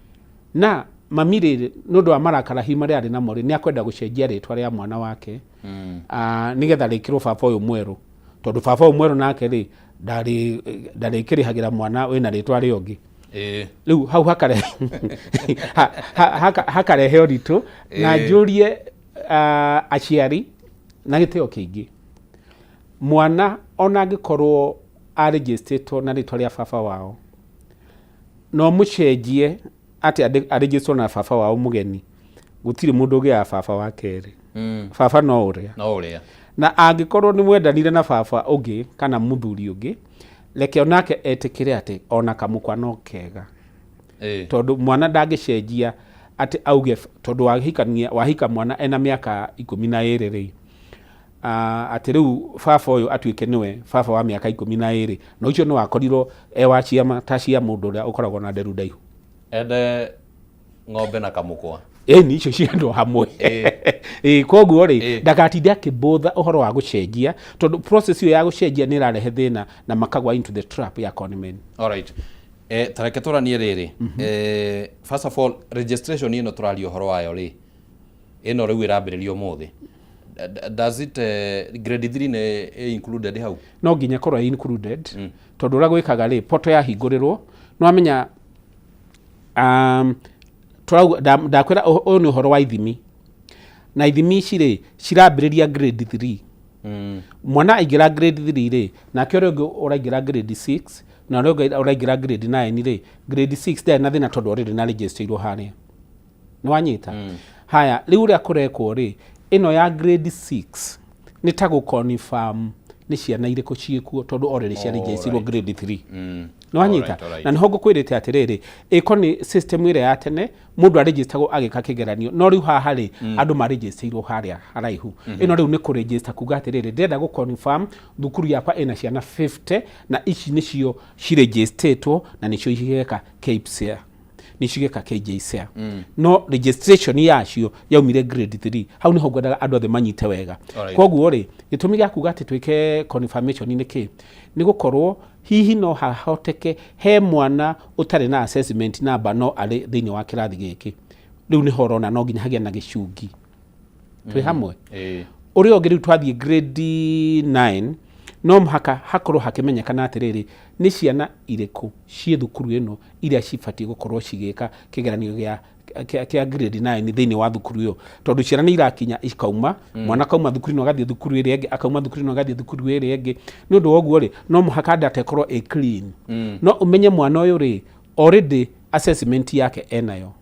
Na mami rĩ, nĩ ũndũ wa marakara hihi marĩa arĩ namo rĩ, nĩ akwenda gũcenjia rĩtwa rĩa mwana wake nĩgetha rĩkĩrwo baba ũyũ mwerũ, tondũ baba ũyũ mwerũ nake rĩ, ndarĩkĩrĩhagĩra mwana wĩna rĩtwa rĩa ũngĩ. Rĩu hau hakarehe hakarehe ũritũ. Na njũrie aciari na gĩtĩo kĩingĩ, mwana ona angĩkorwo arĩnjĩstĩtwo na rĩtwa rĩa baba wao, no mũcenjie atĩ arĩnjĩstwo na baba wao mũgeni, gũtirĩ mũndũ ũgĩaga baba wa kerĩ. Baba no ũrĩa. No ũrĩa. Na angĩkorwo nĩ mwendanire na baba ũngĩ kana mũthuri ũngĩ, reke onake etĩkĩre atĩ ona kamũkwa no kega. Tondũ mwana ndangĩcenjia atĩ auge tondũ wahikania, wahika mwana ena mĩaka 12 rĩ, atĩ rĩu baba ũyũ atuĩke nĩwe baba wa mĩaka 12, na ũcio nĩ wakorirwo e wa ciama ta cia mũndũ ũrĩa ũkoragwo na nderu ndaihu. Ende ng'ombe na kamũkwa. Ĩni, icio ciendwo hamwe. Ĩĩ, koguo rĩ, ndagatinde akĩbũtha ũhoro wa gũcenjia, tondũ process ĩyo ya gũcenjia nĩ ĩrarehe thĩna na makagwa into the trap ya conmen. Alright. Ta reke tũranie rĩrĩ. First of all, registration ĩno tũraria ũhoro wayo rĩ, ĩno rĩu ĩrambĩrĩria ũmũthĩ. Does it grade 3 nĩ ĩ included hau? No nginya ĩkorwo ĩ included, tondũ ũrĩa gwĩkaga rĩ, portal yahingũrĩrwo, nĩ wamenya, tũrauga, ndakwĩra ũyũ nĩ ũhoro wa ithimi, na ithimi ici rĩ, cirambĩrĩria grade 3. Mwana aingĩra grade 3 rĩ, nake ũrĩa ũngĩ ũraingĩra grade 6, na ũrĩa ũngĩ ũraingĩra grade 9 rĩ, grade 6 ndarĩ na thĩna tondũ already nĩ arĩnjĩstĩirwo harĩa. Nĩ wanyita? Haya, rĩu ũrĩa kũrekwo rĩ, ĩno ya grade 6 nĩ ta gũ-confirm nĩ ciana irĩkũ ciĩkuo, tondũ already ciarĩnjĩstĩirwo grade 3. Nĩ wanyita? Alright. Na nĩho ngũkwĩrĩte atĩrĩrĩ, ĩko nĩ system ĩrĩa ya tene mũndũ arĩnjĩstagwo agĩka kĩgeranio, no rĩu haha rĩ, andũ marĩnjĩstĩirwo harĩa haraihu. Ĩno rĩu nĩ kũrĩnjĩsta kuga atĩrĩrĩ, ndĩrenda gũ-confirm thukuru yakwa ĩna ciana 50, na ici nĩcio cirĩnjĩstĩtwo na nĩcio igeka KPSEA, nĩcio igeka KJSEA. No registration yacio yaumire grade 3. Hau nĩho ngwendaga andũ othe manyite wega. Koguo rĩ, gĩtũmi gĩa kuga atĩ twĩke confirmation nĩ kĩ? Nĩ gũkorwo hihi no hahoteke he mwana ũtarĩ na assessment number no arĩ thĩinĩ wa kĩrathi gĩkĩ. Rĩu nĩho ũrona no nginya hagĩe na gĩcungi. Twĩ hamwe? Ĩĩ. Ũrĩa ũngĩ rĩu twathiĩ grade 9, no mũhaka hakorwo hakĩmenyekana atĩrĩrĩ, nĩ ciana irĩkũ ciĩ thukuru ĩno iria cibatiĩ gũkorwo cigĩka kĩgeranio kĩa grade 9 thĩinĩ wa thukuru ĩyo, tondũ ciana nĩ irakinya ikauma, mwana akauma thukuru ĩno agathiĩ thukuru ĩrĩa ĩngĩ, akauma thukuru ĩno agathiĩ thukuru ĩrĩa ĩngĩ. Nĩ ũndũ wa ũguo rĩ, no mũhaka data ĩkorwo ĩ clean. No ũmenye mwana ũyũ rĩ, already assessment yake enayo,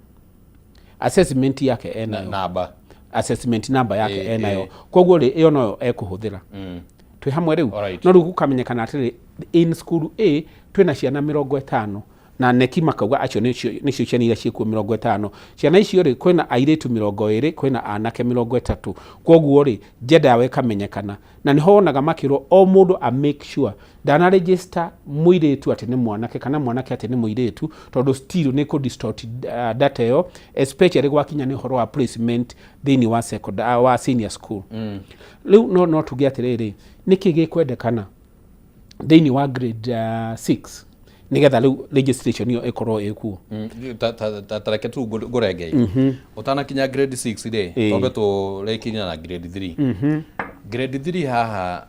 assessment yake enayo. Namba. Assessment number yake enayo. Koguo rĩ, ĩyo noyo ekũhũthĩra. Twĩ hamwe rĩu? No rĩu gũkamenyekana atĩrĩ, in school A twĩna ciana 50, na neki makauga acio nĩcio ciana iria ciĩkuo 50. Ciana icio rĩ, kwĩna airĩtu 20, kwĩna anake 30. Koguo rĩ, gender yao ĩkamenyekana, na nĩho wonaga makĩrwo o mũndũ a make sure ndana register mũirĩtu atĩ nĩ mwanake kana mwanake atĩ nĩ mũirĩtu, tondũ still nĩ kũ distort data ĩyo, especially gwakinya nĩ ũhoro wa placement thĩinĩ wa secondary, wa senior school. Rĩu no tuge atĩrĩrĩ, nĩkĩ gĩkwendekana thĩinĩ wa grade 6 nĩgetha rĩu registration ĩyo ĩkorwo ĩkuo? Ta reke tu ngũrenge ũtanakinya grade 6 rĩ, twambe tũrĩkinya na grade 3. Grade 3 haha,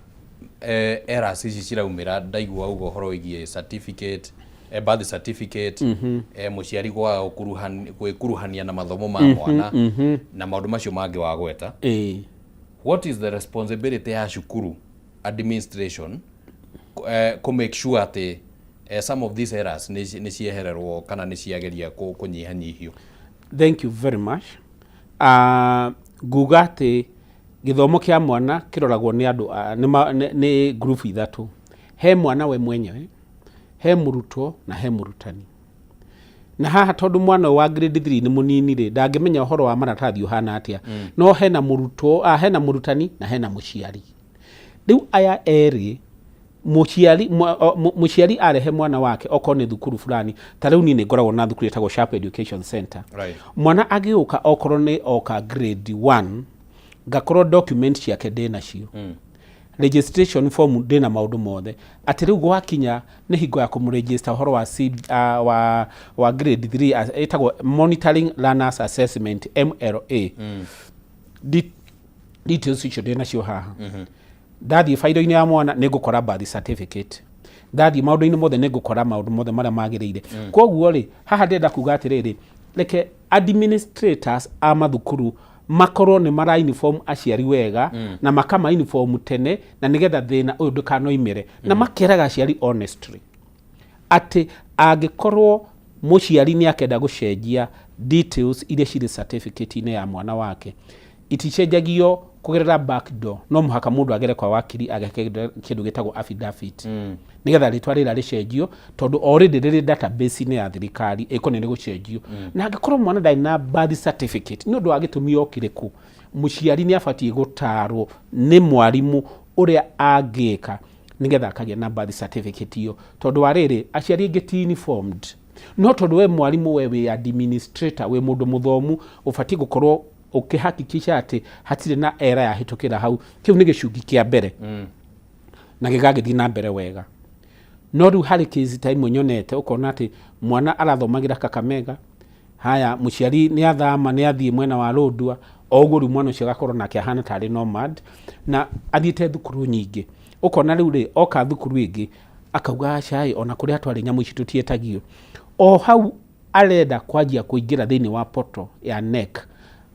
errors ici ciraumĩra, ndaigua uga ũhoro wĩgiĩ certificate, birth certificate, mũciari kwaga gwĩkuruhania na mathomo ma mwana na maũndũ macio mangĩ wagweta. What is the responsibility ya cukuru administration kũ make sure atĩ some of these errors nĩ ciehererwo kana nĩ ciageria kũnyihanyihio? Thank you very much. Nguga atĩ gĩthomo kĩa mwana kĩroragwo nĩ andũ nĩ group ithatũ. He mwana we mwenyewe, he mũrutwo na he mũrutani. Na haha tondũ mwana ũyũ wa grade 3 nĩ mũnini rĩ, ndangĩmenya ũhoro wa maratathi ũhana atĩa. No hena mũrutwo, hena mũrutani na hena mũciari. Rĩu aya erĩ, mũciari mũciari arehe mwana wake okorwo nĩ thukuru fulani, ta rĩu niĩ nĩ ngoragwo na thukuru ĩtagwo Sharp Education Center. Mwana agĩũka okorwo nĩ oka grade 1, ngakorwo document ciake ndĩ nacio, registration form ndĩ na maũndũ mothe, atĩ rĩu gwakinya nĩ hingo ya kũmũregister ũhoro wa, C, wa grade 3, ĩtagwo Monitoring Learners Assessment, MLA. Details icio ndĩ nacio haha. Ndathiĩ bairo-inĩ ya mwana nĩ ngũkora birth certificate, ndathiĩ maũndũ-inĩ mothe nĩ ngũkora maũndũ mothe marĩa magĩrĩire. Koguo rĩ, haha ndĩrenda kuga atĩrĩrĩ, reke administrators a mathukuru makorwo nĩ mara inform aciari wega na makama inform tene, na nĩgetha thĩna ũyũ ndũkanoimĩre, na makeraga aciari honestly atĩ angĩkorwo mũciari nĩ akenda gũcenjia details iria cirĩ certificate-inĩ ya mwana wake, iticenjagio kũgerera back door. No mũhaka mũndũ agere kwa wakiri ageke kĩndũ gĩtagwo affidavit, nĩgetha rĩtwa rĩrĩa rĩcenjio, tondũ already rĩrĩ database-inĩ ya thirikari ĩkoniĩ nĩ gũcenjio. Na angĩkorwo mwana ndarĩ na birth certificate nĩ ũndũ wa gĩtũmi o kĩrĩkũ, mũciari nĩ abatiĩ gũtarwo nĩ mwarimũ ũrĩa angĩka nĩgetha akagĩa na birth certificate ĩyo, tondũ wa rĩrĩ, aciari aingĩ ti informed. No tondũ we mwarimũ, we wĩ administrator, wĩ mũndũ mũthomu, ũbatiĩ gũkorwo ũkĩhakikisha atĩ hatirĩ na era yahĩtũkĩra hau. Kĩu nĩ gĩcungi kĩa mbere na gĩgagĩthiĩ na mbere wega. No rĩu harĩ case ta imwe nyonete, ũkona atĩ mwana arathomagĩra Kakamega, haya, mũciari nĩ athama, nĩ athiĩ mwena wa Lodwar. O ũguo rĩu mwana ũcio agakorwo nake ahana tarĩ nomad na athiĩte thukuru nyingĩ. Ũkona rĩu rĩ, oka thukuru ĩngĩ akauga, "Aca, ona kũrĩa twarĩ nyamũ ici tũtietagio." O hau arenda kwanjia kũingĩra thĩinĩ wa portal ya KNEC,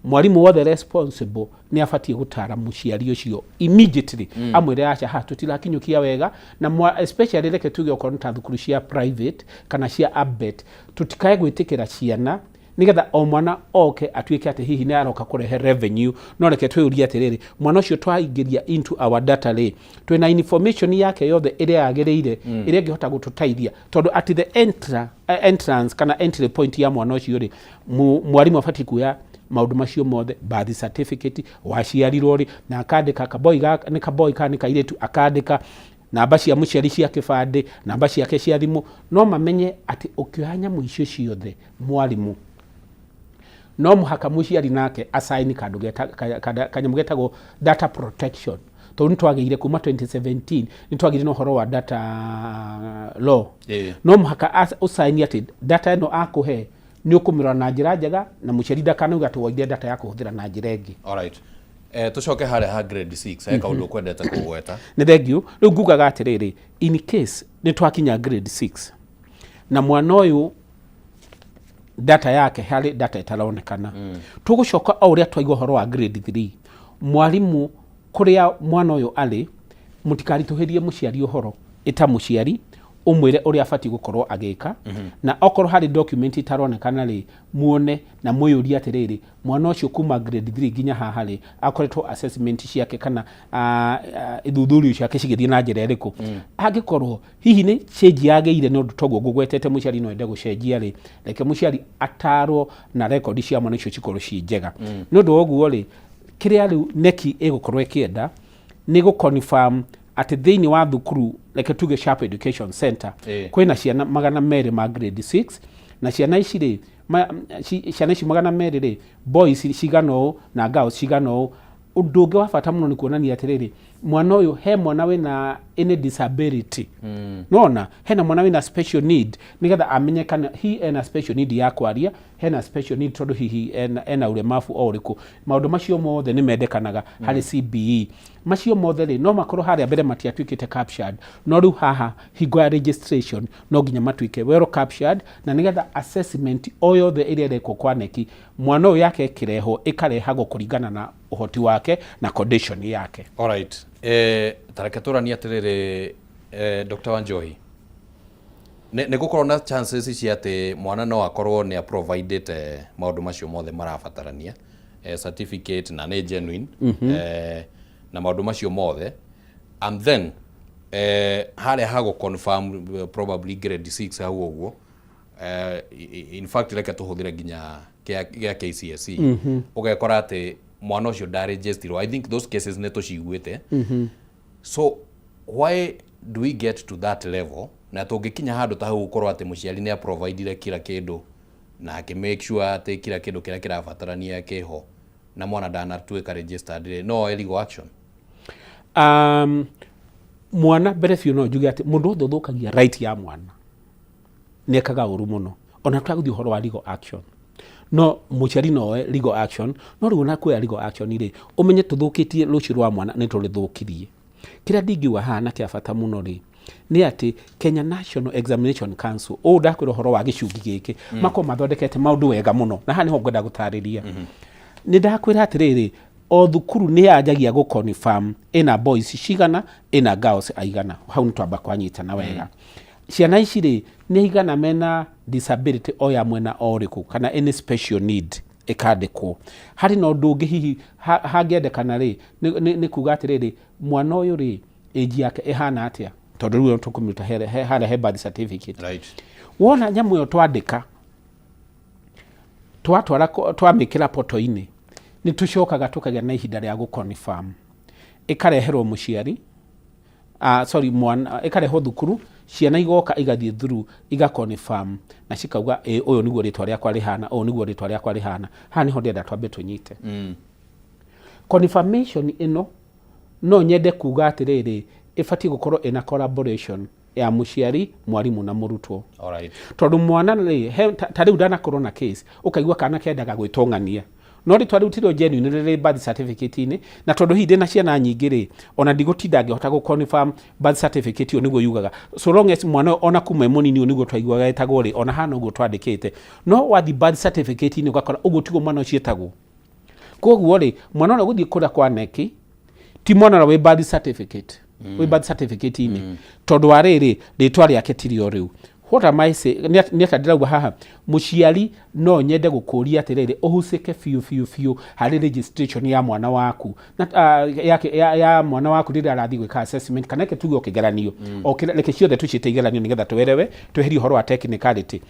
mwarimũ wothe responsible nĩ abatiĩ gũtara mũciari ũcio immediately, amwĩre, "Aca, haha tũtirakinyũkia wega." Na especially reke tuge okorwo nĩ ta thukuru cia private kana cia ABET, tũtikae gwĩtĩkĩra ciana nigetha o mwana oke atuĩke atĩ hihi nĩ aroka kũrehe revenue. No reke twĩyũrie atĩrĩrĩ, mwana ũcio twaingĩria into our data rĩ, twĩna information yake yothe ĩrĩa yagĩrĩire, ĩrĩa ĩngĩhota gũtũteithia? Tondũ at the entrance kana entry point ya mwana ũcio rĩ, mwarimũ abatiĩ kuoya maũndũ macio mothe, birth certificate, waciarirwo rĩ, na akandĩka kaboi gaka nĩ kaboi kana nĩ kairĩtu, akandĩka namba cia mũciari cia kĩbandĩ, namba ciake cia thimũ. No mamenye atĩ ũkĩoya nyamũ icio ciothe, mwarimũ no mũhaka mũciari nake asaini kandũ kanyamũ getagwo data protection, tondũ nĩ twagĩire kuma 2017 nĩ twagĩire na ũhoro wa data law. No mũhaka ũsaini atĩ data ĩno akũhe nĩ ũkũmĩrora na njĩra njega, na mũciari ndakanauga atĩ woire data ya kũhũthĩra na njĩra ĩngĩ. Alright. Tucoke harĩa ha grade 6, he kaũndũ ũkwendete kũgweta. Nĩ thengiũ. Rĩu ngugaga atĩrĩrĩ, in case nĩ twakinya grade 6 na mwana ũyũ data yake harĩ data ĩtaronekana, tũgũcoka o ũrĩa twaiga ũhoro wa grade 3. Mwarimũ kũrĩa mwana ũyũ arĩ, mũtikaritũhĩrie mũciari ũhoro, ĩta mũciari ũmwĩre ũrĩa abatiĩ gũkorwo agĩka. Na okorwo harĩ document itaronekana rĩ, muone na mwĩyũrie atĩrĩrĩ, mwana ũcio kuma grade 3 nginya haha rĩ, akoretwo assessment ciake kana ithuthurio ciake cigĩthiĩ na njĩra ĩrĩkũ? Angĩkorwo hihi nĩ change yagĩire nĩ ũndũ toguo ngũgwetete, mũciari no ende gũcenjia rĩ, reke mũciari atarwo na rekondi cia mwana ũcio cikorwo ciĩ njega. Nĩ ũndũ wa ũguo rĩ, kĩrĩa rĩu KNEC ĩgũkorwo ĩkĩenda nĩ gũ confirm atĩ thĩinĩ wa thukuru, reke tuge Sharp Education Center, kwĩna ciana 200 ma grade 6, na ciana ici rĩ, ciana ici 200 rĩ, boys cigana ũũ na girls cigana ũũ. Ũndũ ũngĩ wa bata mũno nĩ kuonania atĩrĩrĩ, mwana ũyũ, he mwana wĩna any disability, nona hena mwana wĩna special need, nĩgetha amenye kana hi ena special need ya kwaria, hena special need tondũ hihi ena ũlemavu o ũrĩkũ. Maũndũ macio mothe nĩ mendekanaga harĩ CBE. Macio mothe rĩ, no makorwo harĩa mbere matiatuĩkĩte captured, no rĩu haha hingo ya registration no nginya matuĩke well captured, na nĩgetha assessment o yothe ĩrĩa ĩrekwo kwa KNEC, mwana ũyũ yake ĩkĩrehwo ĩkarehagwo kũringana na ũhoti wake na condition yake. Alright. Tareke tũranie atĩrĩrĩ, Dr. Wanjohi, nĩ gũkorwo na chances cia atĩ mwana no akorwo nĩ aprovidĩte maũndũ macio mothe marabatarania, certificate na nĩ genuine, na maũndũ macio mothe, and then harĩa ha gũ confirm, probably grade 6 hau ũguo. In fact, reke tũhũthĩre nginya gĩa KCSE, ũgekora atĩ mwana ũcio ndarĩnjĩstirwo. I think those cases nĩ tũciguĩte. So why do we get to that level, na tũngĩkinya handũ ta hau gũkorwo atĩ mũciari nĩ aprovidire kila kĩndũ na akĩ make sure atĩ kila kĩndũ kĩrĩa kĩrabatarania kĩho, na mwana ndanatuĩka registered rĩ, no oe legal action? Mwana mbere biũ, no njuge atĩ mũndũ wothe ũthũkagia right ya mwana nĩ ekaga ũru mũno. Ona tũtagũthiĩ ũhoro wa legal action, no mũciari no oe legal action. No rĩu ona kuoya legal action rĩ, ũmenye tũthũkĩtie rũciũ rwa mwana, nĩ tũrĩthũkirie. Kĩrĩa ndingiuga haha na kĩa bata mũno rĩ, nĩ atĩ Kenya National Examination Council, ũũ ndakwĩra ũhoro wa gĩcungi gĩkĩ, makorwo mathondekete maũndũ wega mũno, na haha nĩho ngwenda gũtarĩria. Nĩ ndakwĩra atĩrĩrĩ, o thukuru nĩ yanjagia gũ confirm ĩna boys cigana, ĩna girls aigana. Hau nĩ twamba kwanyitana wega. Ciana ici rĩ, nĩ aigana mena disability o ya mwena o ũrĩkũ kana any special need, ĩkandĩkwo. Harĩ na ũndũ ũngĩ hihi hangĩendekana rĩ, nĩ kuga atĩrĩrĩ, mwana ũyũ rĩ, age yake ĩhana atĩa, tondũ rĩu tũkũmĩruta harĩa he birth certificate. Wona nyamũ ĩyo twandĩka, twatwara, twamĩkĩra poto-inĩ, nĩ tũcokaga tũkagĩa na ihinda rĩa gũ-confirm. Ĩkareherwo mũciari, sorry, mwana, ĩkarehwo thukuru, ciana igoka, igathiĩ through, iga confirm na cikauga, "Ĩ, ũyũ nĩguo rĩtwa rĩakwa rĩhana, ũyũ nĩguo rĩtwa rĩakwa rĩhana." Haha nĩho ndĩrenda twambe tũnyite. Confirmation ĩno, no nyende kuga atĩrĩrĩ, ĩbatiĩ gũkorwo ĩna collaboration ya mũciari, mwarimũ na mũrutwo. Tondũ mwana rĩ, ta rĩu ndanakorwo na case ũkaigua kana kendaga gwĩtwo ng'ania, no rĩtwa rĩu tirĩo genuine rĩrĩ birth certificate-inĩ. Na tondũ hihi ndĩna ciana nyingĩ rĩ, ona ndigũtinda ngĩhota gũ confirm birth certificate ĩyo nĩguo yugaga, so long as mwana ũyũ ona kuma e mũnini ũyũ nĩguo twaiguaga etagwo rĩ, ona hana ũguo twandĩkĩte. No wathi birth certificate-inĩ, ũgakora ũguo tiguo mwana ũcio etagwo. Koguo rĩ, mwana ũrĩa ũgũthiĩ kũrĩa kwa KNEC ti mwana ũrĩa wĩ birth certificate, wĩ birth certificate-inĩ, tondũ wa rĩrĩ, rĩtwa rĩake tirio rĩu. What am I say? Nĩ atĩa ndĩrauga haha? Mũciari, no nyende gũkũria atĩrĩrĩ, ũhucĩke biũ biũ biũ harĩ registration ya mwana waku na, ya mwana waku rĩrĩa arathiĩ gwĩka assessment, kana reke tuge o kĩgeranio, o reke ciothe tũciĩte igeranio nĩgetha twerewe, tweherie ũhoro wa technicality.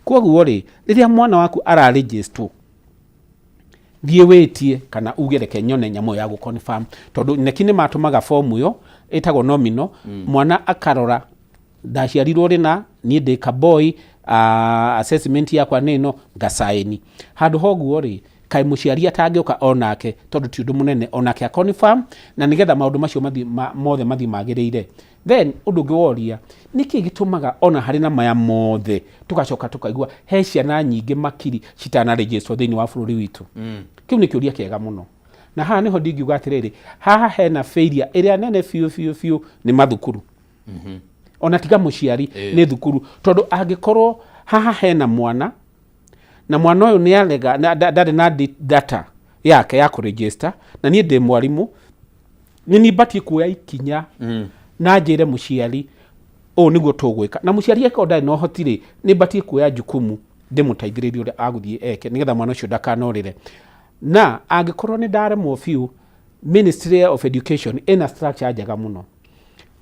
Koguo rĩ, rĩrĩa mwana waku araregisterwo, thiĩ wĩtie kana uge, "Reke nyone nyamũ ĩyo ya gũ confirm," tondũ KNEC nĩ matũmaga fomu ĩyo ĩtagwo nominal. Mwana akarora, "Ndaciarirwo rĩ, niĩ ndĩ kaboy, assessment yakwa nĩ ĩno," ngacaĩni handũ hoguo rĩ, kaĩ mũciari atangĩũka onake, tondũ ti ũndũ mũnene onake aconfirm, na nĩgetha maũndũ macio mathiĩ mothe mathiĩ magĩrĩire. Then ũndũ ũngĩ woria, nĩkĩ gĩtũmaga ona harĩ na maya mothe tũgacoka tũkaigua he ciana nyingĩ makiri citanaregisterwo thĩinĩ wa bũrũri witũ? Kĩu nĩ kĩũria kĩega mũno, na haha nĩho ndingiuga atĩrĩrĩ, haha hena failure ĩrĩa nene biũ biũ biũ nĩ mathukuru. Ona tiga mũciari, nĩ thukuru, tondũ angĩkorwo haha hena mwana na mwana ũyũ nĩ arega ndarĩ na data yake ya kũregister, na niĩ ndĩ mwarimũ, nĩ niĩ batiĩ kuoya ikinya na njĩre mũciari, "Ũũ nĩguo tũgwĩka." Na mũciari akorwo ndarĩ na ũhoti rĩ, nĩ batiĩ kuoya jukumu ndĩmũteithĩrĩrie ũrĩa agũthiĩ eke nĩgetha mwana ũcio ndakanorĩre. Na angĩkorwo nĩ ndaremwo biũ, Ministry of Education ĩna structure njega mũno,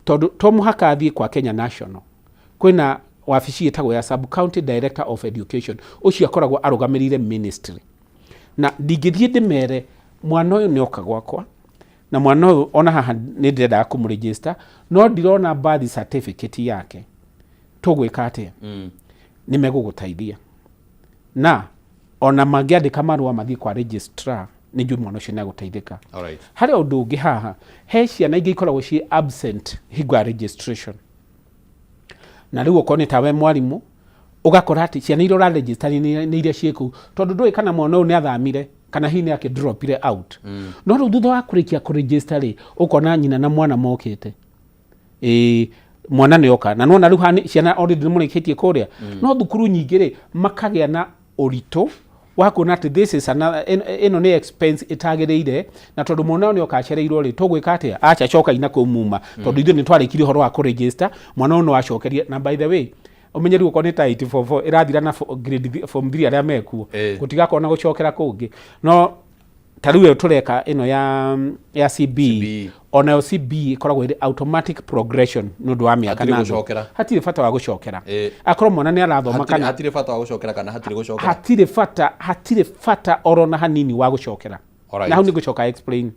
tondũ to mũhaka athiĩ kwa Kenya National. Kwĩna wabici ĩtagwo ya sub county director of education, ũcio akoragwo arũgamĩrĩire ministry. Na ndingĩthiĩ ndĩmere mwana ũyũ nĩ oka gwakwa, na mwana ũyũ ona haha nĩ ndĩrendaga kũmũregister, no ndirona birth certificate yake, tũgwĩka atĩa? Nĩ megũgũteithia, na ona mangĩandĩka marũa mathiĩ kwa registrar, nĩ njũĩ mwana ũcio nĩ agũteithĩka. Harĩ ũndũ ũngĩ haha, he ciana ingĩ ikoragwo ciĩ absent hingo ya registration. Na rĩu okorwo nĩ tawe mwarimũ, ũgakora atĩ ciana iria ũraregister nĩ iria ciĩ kũu, tondũ ndũĩ kana mwana ũyũ nĩ athamire kana hihi nĩ akĩdropire out. No rĩu thutha wa kũrĩkia kũregister rĩ, ũkona nyina na mwana mokĩte, ĩĩ, mwana nĩ oka, na nona rĩu haha ciana already nĩ mũrĩkĩtie kũrĩa. No thukuru nyingĩ rĩ, makagĩa na ũritũ wa kuona atĩ this is another, ĩno nĩ expense ĩtagĩrĩire, na tondũ mwana ũyũ nĩ oka acereirwo rĩ, tũgwĩka atĩa? Acha, cokai na kũu muma, tondũ ithuĩ nĩ twarĩkirie ũhoro wa kũregister mwana ũyũ, no acokerie. Na by the way, ũmenye rĩu okorwo nĩ ta 844 ĩrathira na grade form 3 arĩa mekuo, gũtigakorwo na gũcokera kũngĩ. No Ta rĩu ĩyo tũreka ĩno ya CBE, CBE. Onayo CBE ĩkoragwo ĩrĩ automatic progression nĩ ũndũ wa mĩaka. Hatirĩ Na andũ. gũcokera. Hatirĩ bata wa gũcokera. Akorwo mwana nĩ arathoma kana Hatirĩ bata wa gũcokera kana hatirĩ gũcokera? Hatirĩ bata oro na hanini wa gũcokera. Na hau nĩ ngũcoka explain.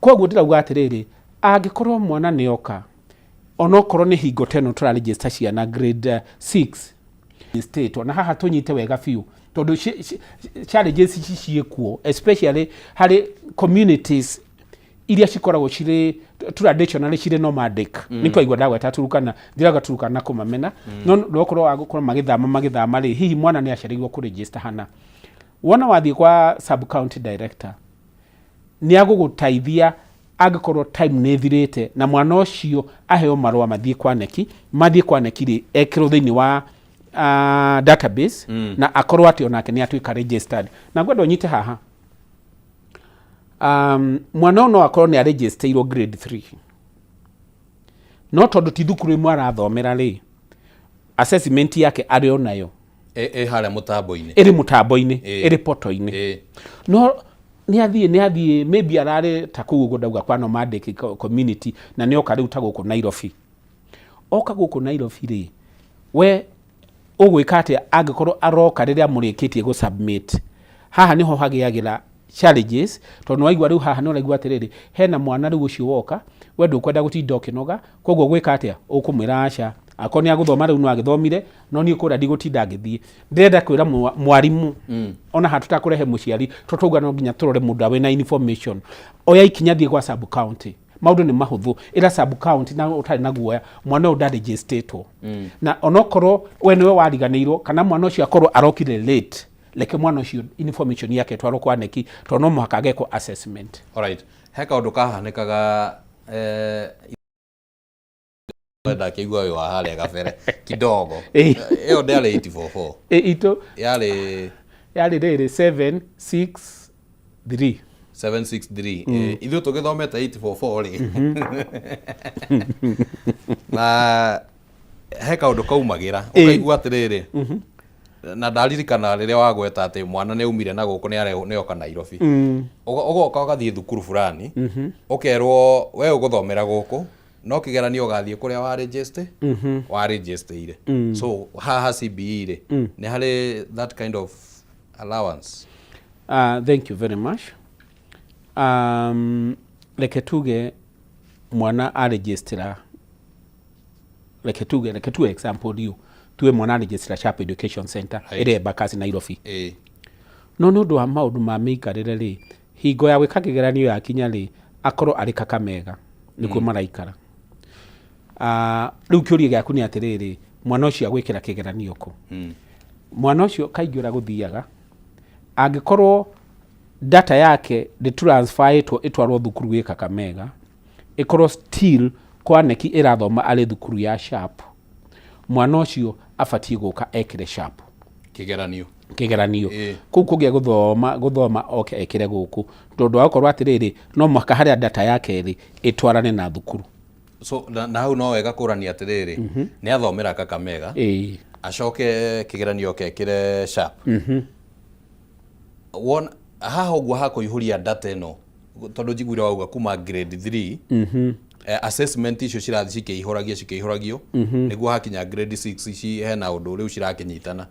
Koguo ndĩrauga atĩrĩrĩ, angĩkorwo mwana nĩ oka, onokorwo nĩ hingo ta ĩno tũraregister ciana grade 6 state, ona haha tũnyite wega biũ, tondũ challenges ici ciĩkuo especially harĩ communities iria cikoragwo cirĩ traditionally cirĩ nomadic. Nĩ twaigua ndagweta Turukana, ndiraga Turukana kũmamena, no nokorwo wa gũkorwo magĩthama rĩ, hihi mwana nĩ acereirwo kũregister hana. Wona wathiĩ kwa sub county director, nĩ agũgũteithia angĩkorwo time nĩ ĩthirĩte, na mwana ũcio aheo marũa mathiĩ kwa KNEC. Mathiĩ kwa KNEC rĩ, ekĩrwo thĩinĩ wa database na akorwo atĩ onake nĩ atuĩka registered. Na ngwenda ũnyite haha, mwana ũyũ no akorwo nĩ aregisteirwo grade 3, no tondũ ti thukuru ĩmwe arathomera rĩ, assessment yake arĩ o nayo. Ĩ harĩa mũtambo-inĩ. Ĩrĩ mũtambo-inĩ. Ĩrĩ portal-inĩ. No nĩ athiĩ maybe ararĩ ta kũu ũguo ndauga kwa nomadic community, na nĩ oka rĩu ta gũkũ Nairobi. Oka gũkũ Nairobi rĩ, we ũgwĩka atĩa angĩkorwo aroka rĩrĩa mũrĩkĩtie gũ submit? Haha nĩho hagĩagĩra challenges, tondũ nĩwaigua rĩu haha nĩ ũraigua atĩrĩrĩ, hena mwana rĩu ũcio woka, we ndũkwenda gũtinda ũkĩnoga, koguo gwĩka atĩa? Ũkũmwĩra aca, akorwo nĩ agũthoma rĩu no agĩthomire, no niĩ kũrĩa ndigũtinda ngĩthiĩ. Ndĩrenda kwĩra mwarimũ, ona ha tũtakũrehe mũciari, tondũ twauga no nginya tũrore mũndũ wĩna information. Oya ikinya, thiĩ gwa sub county, maũndũ nĩ mahũthũ. Ĩra sub county na ũtarĩ na guoya, mwana ũyũ ndarĩgĩstĩtwo, na onokorwo we nĩwe wariganĩirwo kana mwana ũcio akorwo arokire late, reke mwana ũcio information yake ĩtwarwo kwa KNEC, tondũ no mũhaka agekwo assessment. Alright. He kaũndũ kahanĩkaga, ndakĩigua ũyũ wa harĩa gabere kidogo. Ĩyo ndĩarĩ 844? Itũ Yarĩ? Yarĩ rĩrĩ, 7 6 3. 763. Ithuĩ tũgĩthomete 844 rĩ, na he kaũndũ kaumagĩra ũkaigua atĩrĩrĩ, na ndaririkana rĩrĩa wagweta atĩ mwana nĩ aumire na gũkũ nĩ oka Nairobi. Ũgoka ũgathiĩ thukuru fulani, ũkerwo we ũgũthomera gũkũ, no kĩgeranio ũgathiĩ kũrĩa wa register wa register. So haha CBE rĩ, nĩ harĩ that kind of allowance? Thank you very much. Reke tuge mwana aregistera, reke tuge example riu tuge mwana aregistera Sharp Education Center ĩrĩa Embakasi, Nairobi. No nĩ ũndũ wa maũndũ ma mĩikarĩre rĩ, hingo ya gwĩka kĩgeranio yakinya rĩ, akorwo arĩ Kakamega nĩkuo maraikara. Rĩu kĩũria gĩaku nĩ atĩrĩrĩ, mwana ũcio agwĩkĩra kĩgeranio kũ? Mwana ũcio kaingĩ ũrĩa gũthiaga, angĩkorwo data yake ndĩ transferĩtwo ĩtwarwo thukuru ĩ Kakamega, ĩkorwo still kwa KNEC ĩrathoma arĩ thukuru ya Sharp, mwana ũcio abatiĩ gũka ekĩre Sharp kĩgeranio. Kĩgeranio kũu kũngĩa gũthoma oke ekĩre gũkũ, tondũ wa gũkorwo atĩrĩrĩ, no mũhaka harĩa data yake ĩrĩ ĩtwarane na thukuru. So na hau no wega kũrania atĩrĩrĩ, nĩ athomera Kakamega, acoke kĩgeranio kekĩre Sharp. Wona haha ũguo hakũihũria data ĩno, tondũ njiguire wauga kuma grade 3, assessment icio cirathiĩ cikĩihũragio nĩguo hakinya grade 6 ici hena ũndũ rĩu cirakĩnyitana.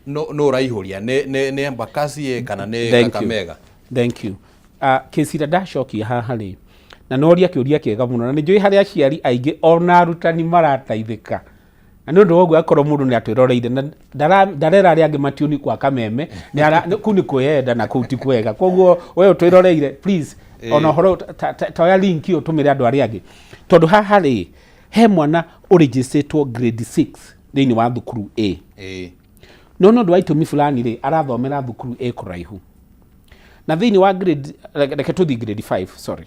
No ũraihũria nĩ Embakasi ĩ kana nĩ Thank you. Kakamega? Thank you. Kĩcira ndacokia haha rĩ, na noria kĩũria kĩega mũno, na nĩ njũĩ harĩ aciari aingĩ ona arutani marateithĩka na nĩ ũndũ wa ũguo. Akorwo mũndũ nĩ atwĩroreire na ndarera arĩa angĩ matiũni kwa kameme, kũu nĩ kwĩyenda na kũu ti kwega. Koguo we ũtwĩroreire, please, ona ũhoro ta oya link ĩyo ũtũmĩre andũ arĩa angĩ, tondũ haha rĩ, he mwana ũrĩgĩcĩtwo grade 6 thĩinĩ wa thukuru A, no nĩ ũndũ wa itũmi fulani rĩ, arathomera thukuru ĩ kũraihu na thĩinĩ wa grade, reke tũthiĩ grade 5, sorry,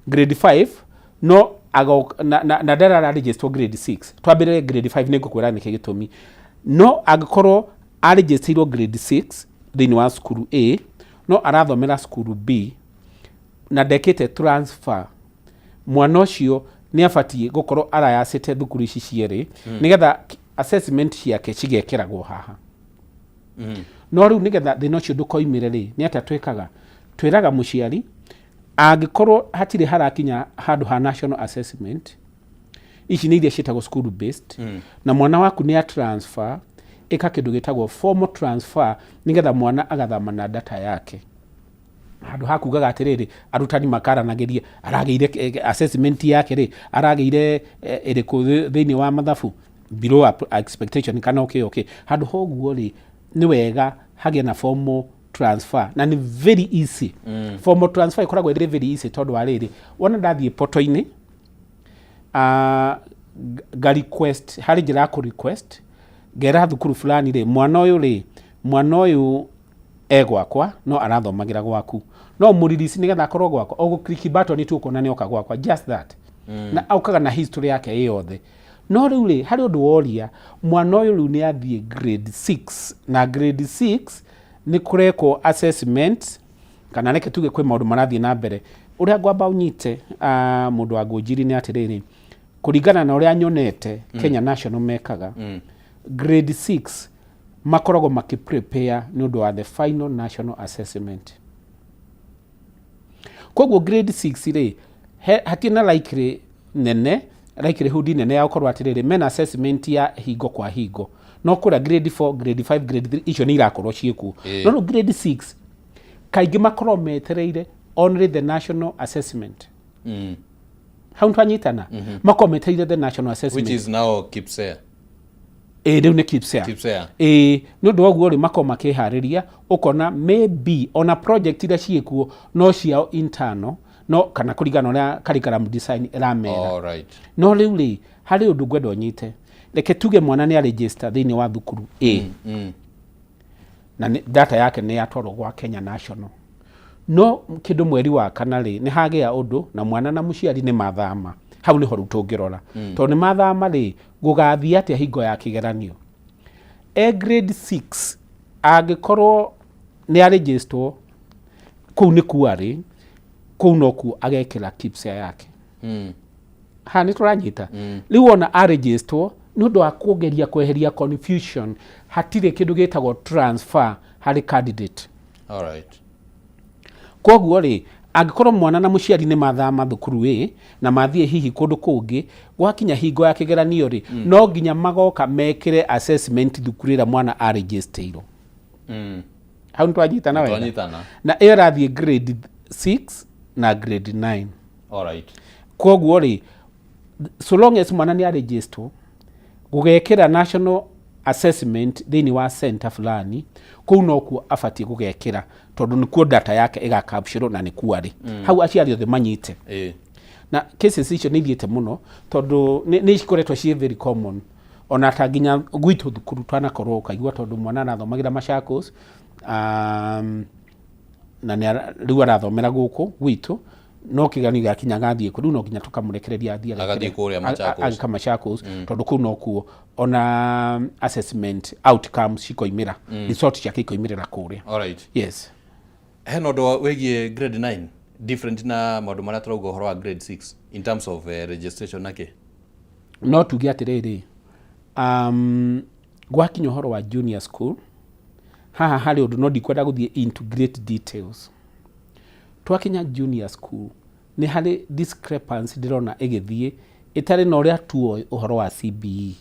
grade 5, no agoka na ndarara register grade 6. Twambĩrĩre grade 5, nĩ ngũkwĩra nĩkĩ gĩtũmi. No angĩkorwo aregisteirwo grade 6 thĩinĩ wa cukuru A, no arathomera cukuru B na ndekĩte transfer, mwana ũcio nĩ abatiĩ gũkorwo arayacĩte thukuru ici cierĩ, nĩgetha assessment ciake cigekĩragwo haha. No rĩu nĩgetha thĩna ũcio ndũkoimĩre rĩ, nĩ atĩa twĩkaga? Twĩraga mũciari angĩkorwo hatirĩ harakinya handũ ha national assessment, ici nĩ iria ciĩtagwo school based, na mwana waku nĩ a transfer, ĩka kĩndũ gĩtagwo formal transfer, nĩgetha mwana agathama na data yake, handũ ha kugaga atĩrĩrĩ, arutani makaranagĩria aragĩire assessment yake rĩ, aragĩire ĩrĩkũ thĩinĩ wa mathabu, below expectation kana okay. Handũ ha ũguo rĩ, nĩ wega hagĩe na formal transfer, na nĩ very easy. Formal transfer ĩkoragwo ĩrĩ very easy tondũ wa rĩrĩ, wona ndathiĩ portal-inĩ, nga request, harĩ njĩra ya kũ request, ngera thukuru fulani rĩ, mwana ũyũ rĩ, mwana ũyũ e gwakwa no arathomagĩra gwaku, no mũririsi nĩgetha akorwo gwakwa, o gũ button tu, ũkona nĩ oka gwakwa, just that. Na aukaga na history yake ĩ yothe. No rĩu rĩ, harĩ ũndũ woria, mwana ũyũ rĩu nĩ athiĩ grade 6, na grade 6 nĩ kũrekwo assessment, kana reke tuge kwĩ maũndũ marathiĩ na mbere. Ũrĩa ngwamba ũnyite, mũndũ wa ngũnjiri, nĩ atĩrĩrĩ, kũringana na ũrĩa nyonete Kenya National mekaga, grade 6 makoragwo makĩ prepare nĩ ũndũ wa the final national assessment. Koguo grade 6 rĩ, hatirĩ na likely nene, likelihood nene ya gũkorwo atĩrĩrĩ, mena assessment ya hingo kwa hingo. No kũrĩa grade 4, grade 5, grade 3, icio nĩ irakorwo ciĩkuo. No rĩu grade 6 kaingĩ makorwo metereire only the national assessment. Hau twanyitana? Makorwo metereire the national assessment. Which is now KPSEA. Ĩ, rĩu nĩ KPSEA. KPSEA. Ĩ, nĩ ũndũ wa ũguo rĩ, makorwo makĩharĩria, ũkona maybe ona project iria ciĩkuo no ciao internal, no kana kũringana na ũrĩa curriculum design ĩramera. No rĩu rĩ, harĩ ũndũ ngwenda ũnyite. Reke tuge mwana nĩ aregister thĩinĩ wa thukuru A, na data yake nĩ yatwarwo gwa Kenya National, no kĩndũ mweri wa kana rĩ, nĩ hagĩa ũndũ na mwana na mũciari nĩ mathama. Hau nĩho rĩu tũngĩrora, tondũ nĩ mathama rĩ, gũgathiĩ atĩa hingo ya kĩgeranio? E grade 6, angĩkorwo nĩ aregistwo kũu nĩ kuo arĩ, kũu nokuo agekĩra KPSEA yake. Ha nĩ tũranyita? Rĩu ona aregistwo, nĩ ũndũ wa kũgeria kweheria confusion, hatirĩ kĩndũ gĩtagwo transfer harĩ candidate. Koguo rĩ, angĩkorwo mwana na mũciari nĩ mathama thukuru ĩ na mathiĩ hihi kũndũ kũngĩ, gwakinya hingo ya kĩgeranio rĩ, no nginya magoka mekĩre assessment thukuru ĩrĩa mwana aregistĩirwo. Hau nĩ twanyitana wega? Twanyitana. Na ĩyo ĩrathiĩ grade 6 na grade 9. Koguo rĩ, so long as mwana nĩ aregistwo gũgekĩra national assessment thĩinĩ wa center fulani, kũu nokuo abatiĩ gũgekĩra, tondũ nĩkuo data yake ĩgakapturwo na nĩkuo arĩ. Hau aciari othe manyite. Na cases icio nĩ ithiĩte mũno, tondũ nĩ cikoretwo ciĩ very common, ona ta nginya gwitũ thukuru twanakorwo ũkaigua tondũ mwana arathomagĩra Machakos, na rĩu arathomera gũkũ gwitũ, no kĩgeranio gĩakinya agathiĩ kũ, rĩu no nginya tũkamũrekereria athiĩ Agathiĩ kũrĩa Machakos. Agĩka Machakos, tondũ kũu nokuo ona assessment outcomes cikoimĩra, result ciake ikoimĩrĩra kũrĩa. Yes. Hena ũndũ wĩgiĩ grade 9 different na maũndũ marĩa tũrauga ũhoro wa grade 6 in terms of registration na kĩ? No tuge atĩrĩrĩ, gwakinya ũhoro wa junior school, haha harĩ ũndũ, no ndikwenda gũthiĩ into great details. Twakinya junior school, nĩ harĩ discrepancy ndĩrona ĩgĩthiĩ ĩtarĩ na ũrĩa tuoĩ ũhoro wa CBE.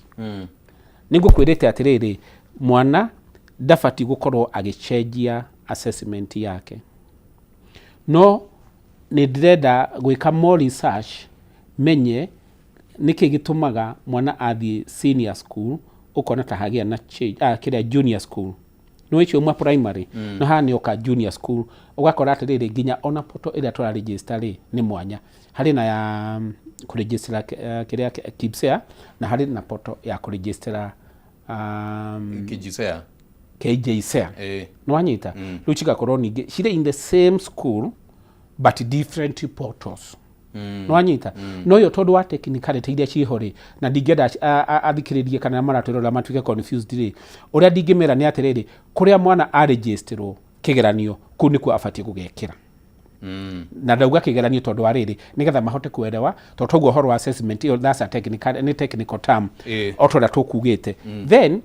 Nĩ ngũkwĩrĩte atĩrĩrĩ, mwana ndabatiĩ gũkorwo agĩcenjia assessment yake, no nĩ ndĩrenda gwĩka more research, menye nĩkĩ gĩtũmaga mwana athiĩ senior school ũkona ta hagĩa na change, kĩrĩa junior school, no icio mwa primary, no haha nĩ oka junior school, ũgakora atĩrĩrĩ, nginya ona portal ĩrĩa tũraregister rĩ, nĩ mwanya. Harĩ na ya kũregister kĩrĩa KPSEA, na harĩ na portal ya kũregister KJSEA. KJSEA. Nĩ wanyita? Rĩu cigakorwo ningĩ cirĩ in the same school but different portals. Nĩ wanyita? No yo tondũ wa technicality iria ciĩho rĩ, na ndingĩenda athikĩrĩrie kana maratwĩrora matuĩke confused rĩ, ũrĩa ndingĩmera nĩ atĩrĩrĩ, kũrĩa mwana aregisterwo kĩgeranio, kũu nĩkuo abatiĩ gũgekĩra. Na ndauga kĩgeranio tondũ wa rĩrĩ, nĩgetha mahote kuelewa, tondũ toguo ũhoro wa assessment ĩyo, that's a technical, nĩ technical term. O ta ũrĩa tũkugĩte, then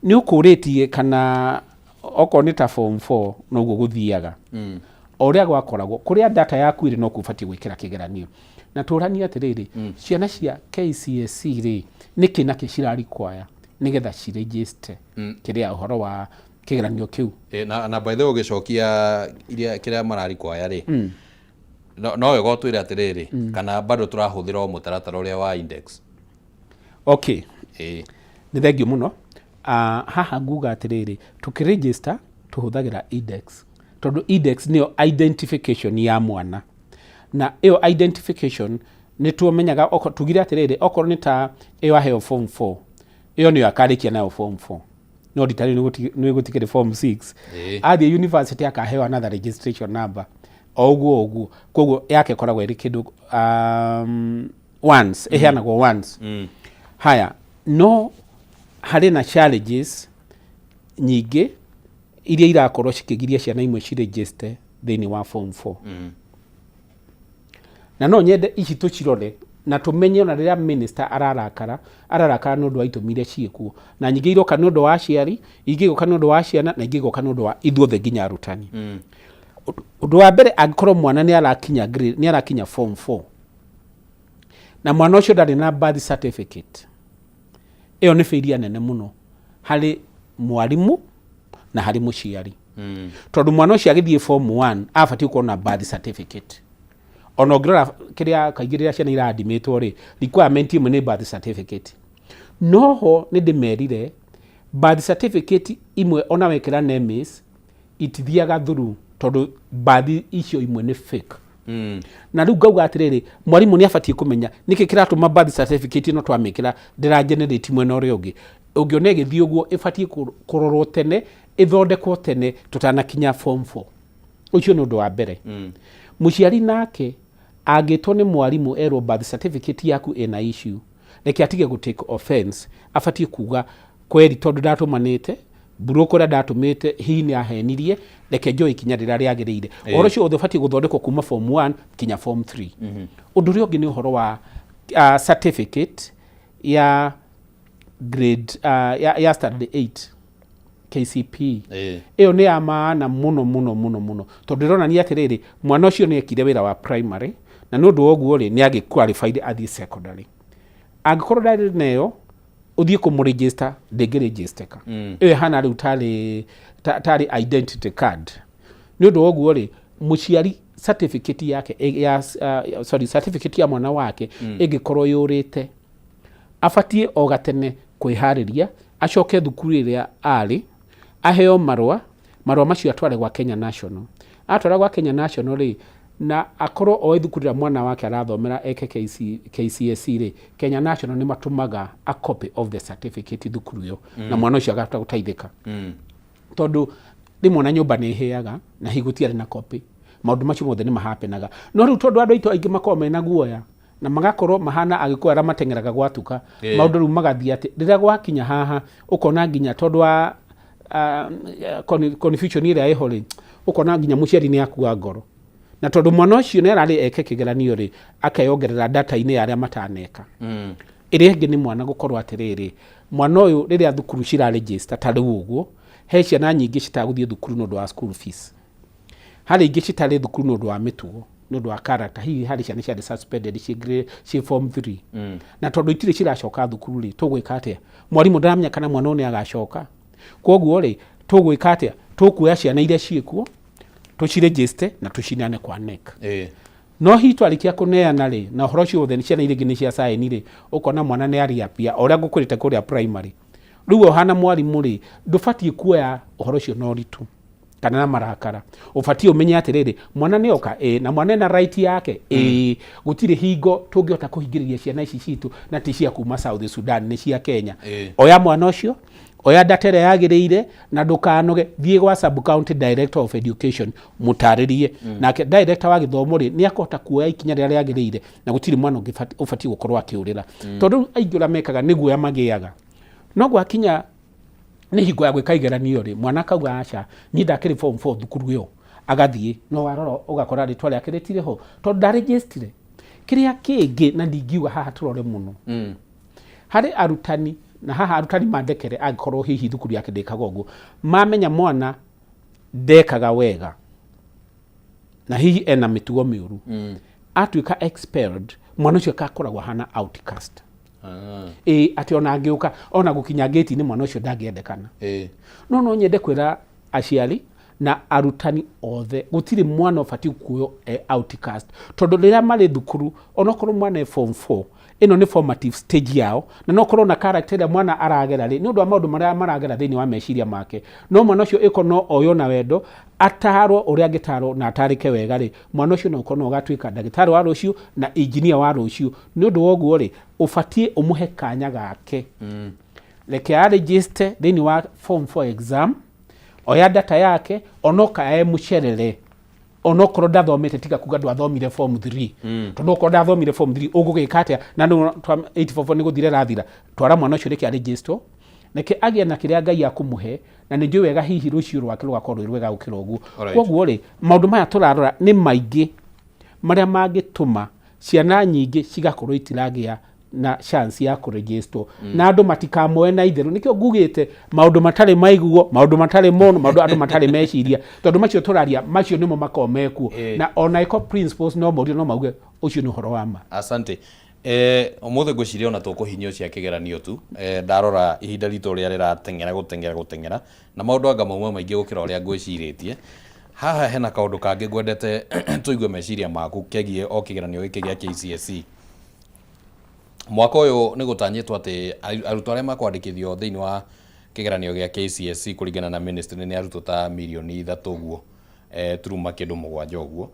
nĩ ũkũrĩtie kana okorwo nĩ ta form 4 noguo gũthiaga. O ũrĩa gwakoragwo, kũrĩa data yaku ĩrĩ nokuo ũbatiĩ gwĩkĩra kĩgeranio. Na tũranie atĩrĩrĩ, ciana cia KCSE rĩ, nĩkĩ nakĩ cira require nĩgetha ci register kĩrĩa ũhoro wa kĩgeranio kĩu? Eh, na by the way, ũgĩcokia iria kĩrĩa mararikwaya rĩ, no wega ũtwĩre atĩrĩrĩ, kana bado tũrahũthĩra o mũtaratara ũrĩa wa index? Okay. Ĩĩ. Nĩ thengiũ mũno. Haha nguga atĩrĩrĩ, tũkĩregister tũhũthagĩra index, tondũ index nĩyo identification ya mwana, na ĩyo identification nĩ tuomenyaga tugire atĩrĩrĩ, okorwo nĩ ta ĩyo aheo form 4, ĩyo nĩyo akarĩkia nayo form 4, no rita rĩu nĩ gũtikĩrĩ form 6. Athiĩ university akaheo another registration number, o ũguo o ũguo. Koguo yake ĩkoragwo ĩrĩ kĩndũ once, ĩheanagwo once. Haya, no harĩ na challenges nyingĩ iria irakorwo cikĩgiria ciana imwe ciregister thĩinĩ wa form 4, na no nyende ici tũcirore na tũmenye ona rĩrĩa minister ararakara, ararakara nĩ ũndũ wa itũmi iria ciĩkuo, na nyingĩ iroka nĩ ũndũ wa aciari, ingĩ igoka nĩ ũndũ wa ciana, na ingĩ igoka nĩ ũndũ wa ithuothe nginya arutani. Ũndũ wa mbere, angĩkorwo mwana nĩ arakinya grade, nĩ arakinya form 4 na mwana ũcio ndarĩ na birth certificate, ĩyo nĩ failure nene mũno harĩ mwarimũ na harĩ mũciari, tondũ mwana ũcio agĩthiĩ form 1 abatiĩ gũkorwo na birth certificate. Ona ũngĩrora kĩrĩa kaingĩ rĩrĩa ciana iradimĩtwo rĩ, requirement ĩmwe nĩ birth certificate. Noho nĩ ndĩmerire birth certificate imwe ona wekĩra NEMIS itithiaga through, tondũ birth icio imwe nĩ fake. Na rĩu ngauga atĩrĩrĩ, mwarimũ nĩ abatiĩ kũmenya nĩkĩ kĩratũma birth certificate ĩno twamĩkĩra ndĩra generate mwena ũrĩa ũngĩ. Ũngĩona ĩgĩthiĩ ũguo, ĩbatiĩ kũrorwo tene, ĩthondekwo tene tũtanakinya form 4. Ũcio nĩ ũndũ wa mbere. Mũciari nake angĩtwo nĩ mwarimũ erwo birth certificate yaku ĩna issue, reke atige gũ take offense. Abatiĩ kuga kweri, tondũ ndatũmanĩte broker ũrĩa ndatũmĩte hihi nĩ ahenirie, reke njoe ikinya rĩrĩa rĩagĩrĩire. Ũhoro ũcio wothe ũbatiĩ gũthondekwo kuma form 1 kinya form 3. Ũndũ ũrĩa ũngĩ nĩ ũhoro wa certificate ya grade ya standard 8 KCPE. Ĩyo nĩ ya maana mũno mũno mũno mũno, tondũ ĩronania atĩrĩrĩ, mwana ũcio nĩ ekire wĩra wa primary, na nĩ ũndũ wa ũguo rĩ, nĩ agĩ qualified athiĩ secondary. Angĩkorwo ndarĩ nayo, ũthiĩ kũmũregister, ndĩngĩregisteka. Ĩyo ĩhana rĩu tarĩ identity card. Nĩ ũndũ wa ũguo rĩ, mũciari certificate yake ya sorry, certificate ya mwana wake ĩngĩkorwo yũrĩte, abatiĩ o gatene kwĩharĩria, acoke thukuru ĩrĩa arĩ, aheo marũa. Marũa macio atware gwa Kenya National. Atwara gwa Kenya National rĩ, na akorwo oĩ thukuru ĩrĩa mwana wake arathomera eke KCSE rĩ, Kenya National nĩ matũmaga a copy of the certificate thukuru ĩyo, na mwana ũcio agahota gũteithĩka, tondũ rĩmwe na nyũmba nĩ ĩhĩaga na hihi gũtiarĩ na copy. Maũndũ macio mothe nĩ mahapenaga. No rĩu tondũ andũ aitũ aingĩ makoragwo mena guoya na magakorwo mahana agĩkũyũ arĩa mateng'eraga gwatuka, maũndũ rĩu magathiĩ atĩ rĩrĩa gwakinya haha, ũkona nginya tondũ wa confusion ĩrĩa ĩho rĩ, ũkona nginya mũciari nĩ akua ngoro, na tondũ mwana ũcio nĩ ararĩ eke kĩgeranio rĩ, akeyongerera data-inĩ ya arĩa mataneka. Ĩrĩa ĩngĩ nĩ mwana gũkorwo atĩrĩrĩ, mwana ũyũ rĩrĩa thukuru ciraregister ta rĩu ũguo, he ciana nyingĩ citagũthiĩ thukuru nĩ ũndũ wa school fees, harĩ ingĩ citarĩ thukuru nĩ ũndũ wa mĩtugo, nĩ ũndũ wa character. Hihi harĩ ciana ciarĩ suspended ciĩ form 3, na tondũ itirĩ ciracoka thukuru rĩ, tũgwĩka atĩa? Mwarimũ ndaramenya kana mwana ũyũ nĩ agacoka. Koguo rĩ, tũgwĩka atĩa? Tũkuoya ciana iria ciĩkuo, tũciregister na tũcineane kwa KNEC. No hihi twarĩkia kũneana rĩ, na ũhoro ũcio wothe ciana iria ingĩ nĩ cia saini rĩ, ũkona mwana nĩ ariapia o ũrĩa ngũkwĩrĩte kũrĩa primary. Rĩu we ũhana mwarimũ rĩ, ndũbatiĩ kuoya ũhoro ũcio na ũritũ kana na marakara. Ũbatiĩ ũmenye atĩrĩrĩ, mwana nĩ oka ĩ, na mwana ena right yake ĩ. Gũtirĩ hingo tũngĩhota kũhingĩrĩria ciana ici citũ, na ti cia kuma South Sudan, nĩ cia Kenya. Oya mwana ũcio, oya data ĩrĩa yagĩrĩire, na ndũkanoge. Thiĩ gwa sub county director of education, mũtarĩrie. Nake director wa gĩthomo rĩ, nĩ akũhota kuoya ikinya rĩrĩa rĩagĩrĩire, na gũtirĩ mwana ũngĩ ũbatiĩ gũkorwo akĩũrĩra, tondũ rĩu aingĩ ũrĩa mekaga nĩ guoya magĩaga. No gwakinya nĩ hingo ya gwĩka igeranio rĩ, mwana akauga, "Aca, niĩ ndakĩrĩ form 4 thukuru ĩyo." Agathiĩ, no warora ũgakora rĩtwa rĩake rĩtirĩ ho, tondũ ndarĩnjĩstire. Kĩrĩa kĩngĩ na ndingiuga haha tũrore mũno harĩ arutani, na haha arutani mandekere angĩkorwo hihi thukuru yake ndĩkaga ũguo, mamenya mwana ndekaga wega. Na hihi ena mĩtugo mĩũru, atuĩka expelled, mwana ũcio akakoragwo ahana outcast. Ĩ atĩ ona angĩũka ona gũkinya ngĩti-inĩ, mwana ũcio ndangĩendekana. No nyende kwĩra aciari na arutani othe, gũtirĩ mwana ũbatiĩ kuoywo e outcast, tondũ rĩrĩa marĩ thukuru, onokorwo mwana e form 4, ĩno nĩ formative stage yao, na no korwo na character ĩrĩa mwana aragera rĩ, nĩ ũndũ wa maũndũ marĩa maragera thĩinĩ wa meciria make. No mwana ũcio ĩko no oywo na wendo, atarwo ũrĩa angĩtarwo na atarĩke wega rĩ, mwana ũcio no ũkorwo no ũgatuĩka ndagĩtarĩ wa rũciũ na engineer wa rũciũ. Nĩ ũndũ wa ũguo rĩ, ũbatiĩ ũmũhe kanya gake. Reke aregister thĩinĩ wa form 4 exam, oya data yake, onoka e mũcerere, onokorwo ndathomete, tiga kuga ndwathomire form 3, tondũ okorwo ndathomire form 3 ũgũgĩka atĩa? Na nĩ 844 nĩ gũthira ĩrathira. Twara mwana ũcio, reke aregister, reke agĩe na kĩrĩa Ngai akũmũhe, na nĩ njũĩ wega hihi rũciũ rwake rũgakorwo rwĩ rwega gũkĩra ũguo. Koguo rĩ, maũndũ maya tũrarora nĩ maingĩ marĩa mangĩtũma ciana nyingĩ cigakorwo itiragĩa na chance ya kũregister, na andũ matikamoe na itherũ. Nĩkĩo ngugĩte maũndũ matarĩ maiguo, maũndũ matarĩ mono, maũndũ andũ matarĩ meciria, tondũ macio tũraria macio nĩmo makoragwo mekuo. Na ona ĩko principles no morio, no mauge ũcio nĩ ũhoro wa ma. Asante. Ũmũthĩ ngwĩciria ona tũkũhinyio cia kĩgeranio tu. Ndarora ihinda ritũ ũrĩa rĩrateng'era, gũteng'era gũteng'era, na maũndũ anga mauma maingĩ gũkĩra ũrĩa ngwĩcirĩtie. Haha hena kaũndũ kangĩ ngwendete tũigue meciria maku kegiĩ o kĩgeranio gĩkĩ gĩa KCSE. Mwaka ũyũ nĩ gũtanyĩtwo atĩ arutwo arĩa makwandĩkithio thĩinĩ wa kĩgeranio gĩa KCSE, kũringana na ministry, nĩ arutwo ta mirioni 3 ũguo turuma kĩndũ 7 ũguo.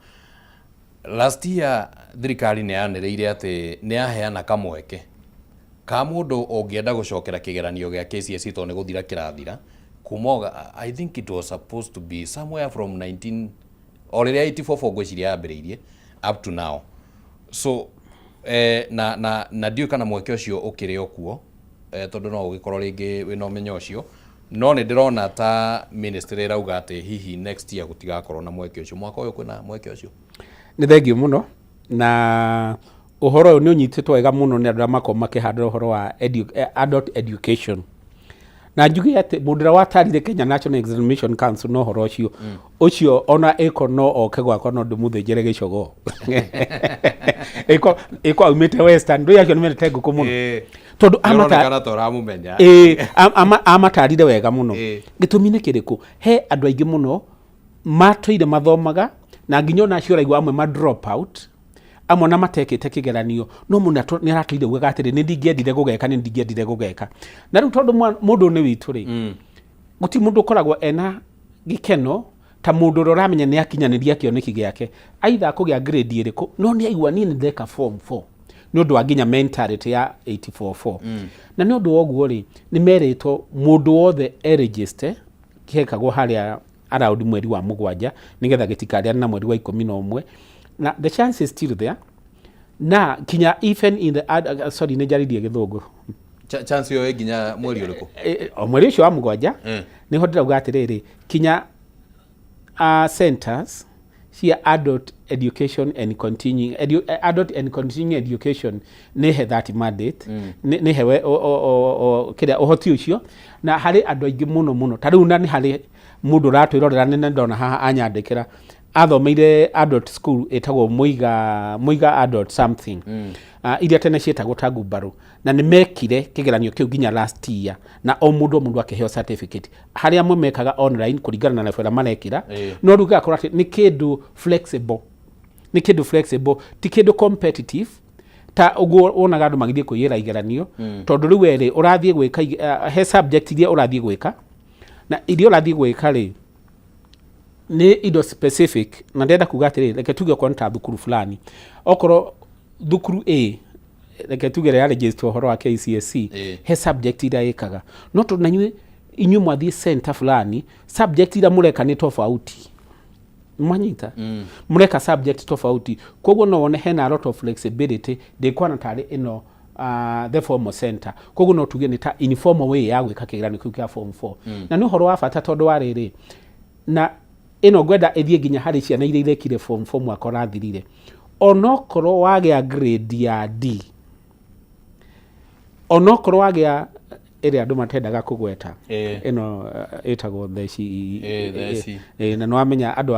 Last year thirikari nĩ yanĩrĩire atĩ nĩ yaheana kamweke ka mũndũ ũngĩenda gũcokera kĩgeranio gĩa KCSE, tondũ nĩ gũthira kĩrathira kuma I think it was supposed to be somewhere from 19 o rĩrĩa 844 ngwĩciria yambĩrĩirie up to now. So na ndiũĩ kana mweke ũcio ũkĩrĩ o kuo, tondũ no ũgĩkorwo rĩngĩ wĩna ũmenyo ũcio, no nĩ ndĩrona ta ministry ĩrauga atĩ hihi next year gũtigakorwo na mweke ũcio. Mwaka ũyũ kwĩna mweke ũcio? Nĩ thengiũ mũno, na ũhoro ũyũ nĩ ũnyitĩtwo wega mũno nĩ andũ arĩa makoragwo makĩhandĩra ũhoro wa adult education, na njuge atĩ mũndũ ũrĩa watarire Kenya National Examination Council na ũhoro ũcio ũcio, ona ĩko no oke gwakwa no ndĩmũthĩnjĩre gĩcogoo, ĩko aumĩte Western, ndũĩ acio nĩ mendete ngũkũ mũno. Tondũ Nĩũronekana ta ũramũmenya. Ĩĩ, amatarire wega mũno. Gĩtũmi nĩ kĩrĩkũ? He andũ aingĩ mũno matũire mathomaga, na nginya ona acio ũraigua amwe ma drop out, amwe ona matekĩte kĩgeranio, no mũndũ nĩ aratũire ugaga atĩrĩ, nĩ ndingĩendire gũgeka, nĩ ndingĩendire gũgeka. Na rĩu tondũ mũndũ nĩ witũ rĩ, gũtirĩ mũndũ ũkoragwo ena gĩkeno ta mũndũ ũrĩa ũramenya nĩ akinyanĩria kĩoneki gĩake, aitha kũgĩa grade ĩrĩkũ, no nĩ aigua niĩ nĩ ndeka form 4, nĩ ũndũ wa nginya mentality ya 844. Na nĩ ũndũ wa ũguo rĩ, nĩ merĩtwo mũndũ wothe eregister, kĩekagwo harĩa around mweri wa 7, nĩgetha gĩtikarĩane na mweri wa 11, na the chance is still there, na kinya even in the sorry, nĩ njaririe gĩthũngũ. Chance ĩyo ĩ nginya mweri ũrĩkũ? O mweri ũcio wa 7. Nĩho ndĩrauga atĩrĩrĩ, kinya centers cia adult education and continuing adult and continuing education nĩ he that mandate, nĩ hewe kĩrĩa ũhoti ũcio, na harĩ andũ aingĩ mũno mũno ta rĩu, na nĩ harĩ mũndũ ũratwĩrorera, nĩ ndona haha anyandĩkĩra, athomeire adult school ĩtagwo Muiga adult something, iria tene ciĩtagwo ta ngumbarũ, na nĩ mekire kĩgeranio kĩu nginya last year, na o mũndũ o mũndũ akĩheo certificate. Harĩa amwe mekaga online kũringana na level ĩrĩa marekĩra. No rĩu gĩgakorwo atĩ nĩ kĩndũ flexible, nĩ kĩndũ flexible, ti kĩndũ competitive ta ũguo wonaga andũ magĩthiĩ kwĩyĩra igeranio, tondũ rĩu werĩ ũrathiĩ gwĩka he subject iria ũrathiĩ gwĩka, na iria ũrathiĩ gwĩka rĩ, nĩ indo specific. Na ndĩrenda kuga atĩrĩrĩ, reke tuge okorwo nĩ ta thukuru fulani, okorwo thukuru A, reke tuge ĩrĩa register ũhoro wa KCSE, he subject iria ĩkaga, no tondũ na inyuĩ mwathiĩ center fulani, subject iria mũreka nĩ tofauti, mwanyita, mũreka subject tofauti, koguo no wone hena a lot of flexibility ndĩkwana tarĩ ĩno the formal center. Koguo no tuge nĩ ta informal way ya gwĩka kĩgeranio kĩu kĩa form 4, na nĩ ũhoro wa bata tondũ wa rĩrĩ, na ĩno ngwenda ĩthiĩ nginya harĩ ciana iria irekire form 4 mwaka ũrathirire. Onokorwo wagĩa grade ya D, onokorwo wagĩa Ĩrĩa andũ matendaga kũgweta. Ĩno ĩtagwo theci. Ĩĩ, theci. Ĩĩ, na nĩwamenya andũ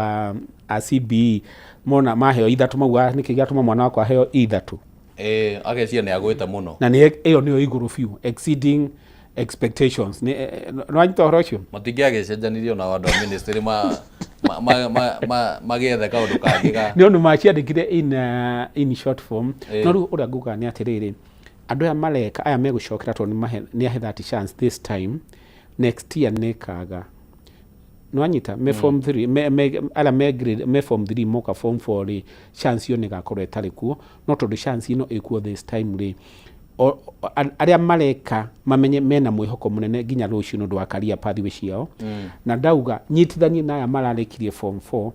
a CBE mona maheo ithatũ maugaga nĩkĩ gĩatũma mwana wakwa aheo ithatũ. Ĩĩ, ageciria nĩ agwĩte mũno. Na nĩ ĩyo nĩyo igũrũ biũ, exceeding expectations. Nĩwanyita ũhoro ũcio? Matingĩagĩcenjanirie ona andũ a ministry magĩethe kaũndũ kangĩ ga Nĩ ũndũ maciandĩkire in short form. No rĩu ũrĩa nguga nĩ atĩrĩrĩ, andũ aya mareka, aya megũcokera tondũ nĩ ahe that chance this time, next year nĩ kaga. Nĩwanyita? Me form 3, arĩa me grade, me form 3 moka form 4 rĩ, chance ĩyo nĩ ĩgakorwo ĩtarĩ kuo. No tondũ chance ĩno ĩkuo this time rĩ, arĩa mareka mamenye mena mwĩhoko mũnene nginya rũciũ nĩ ũndũ wa career pathway ciao. Na ndauga nyitithanie na aya mararĩkirie form 4,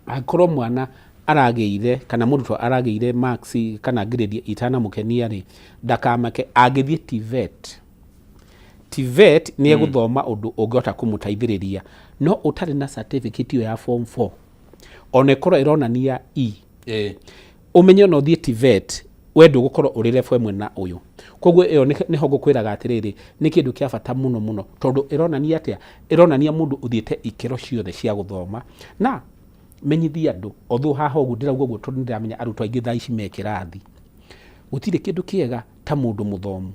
angĩkorwo mwana aragĩire kana mũrutwo aragĩire marks kana grade itanamũkenia rĩ, ndakamake, angĩthiĩ TVET. TVET nĩ egũthoma ũndũ ũngĩhota kũmũteithĩrĩria, no ũtarĩ na certificate ĩyo ya form 4, ona ĩkorwo ĩronania E, ũmenye ona ũthiĩ TVET we ndũgũkorwo ũrĩ level ĩmwe na ũyũ. Koguo ĩyo nĩho ngũkwĩraga atĩrĩrĩ, nĩ kĩndũ kĩa bata mũno mũno, tondũ ĩronania atĩa? Ĩronania mũndũ ũthiĩte ikĩro ciothe cia gũthoma. Na menyithia andũ, although haha ũguo ndĩrauga ũguo tondũ nĩndĩramenya arutwo aingĩ thaa ici me kĩrathi, gũtirĩ kĩndũ kĩega ta mũndũ mũthomu.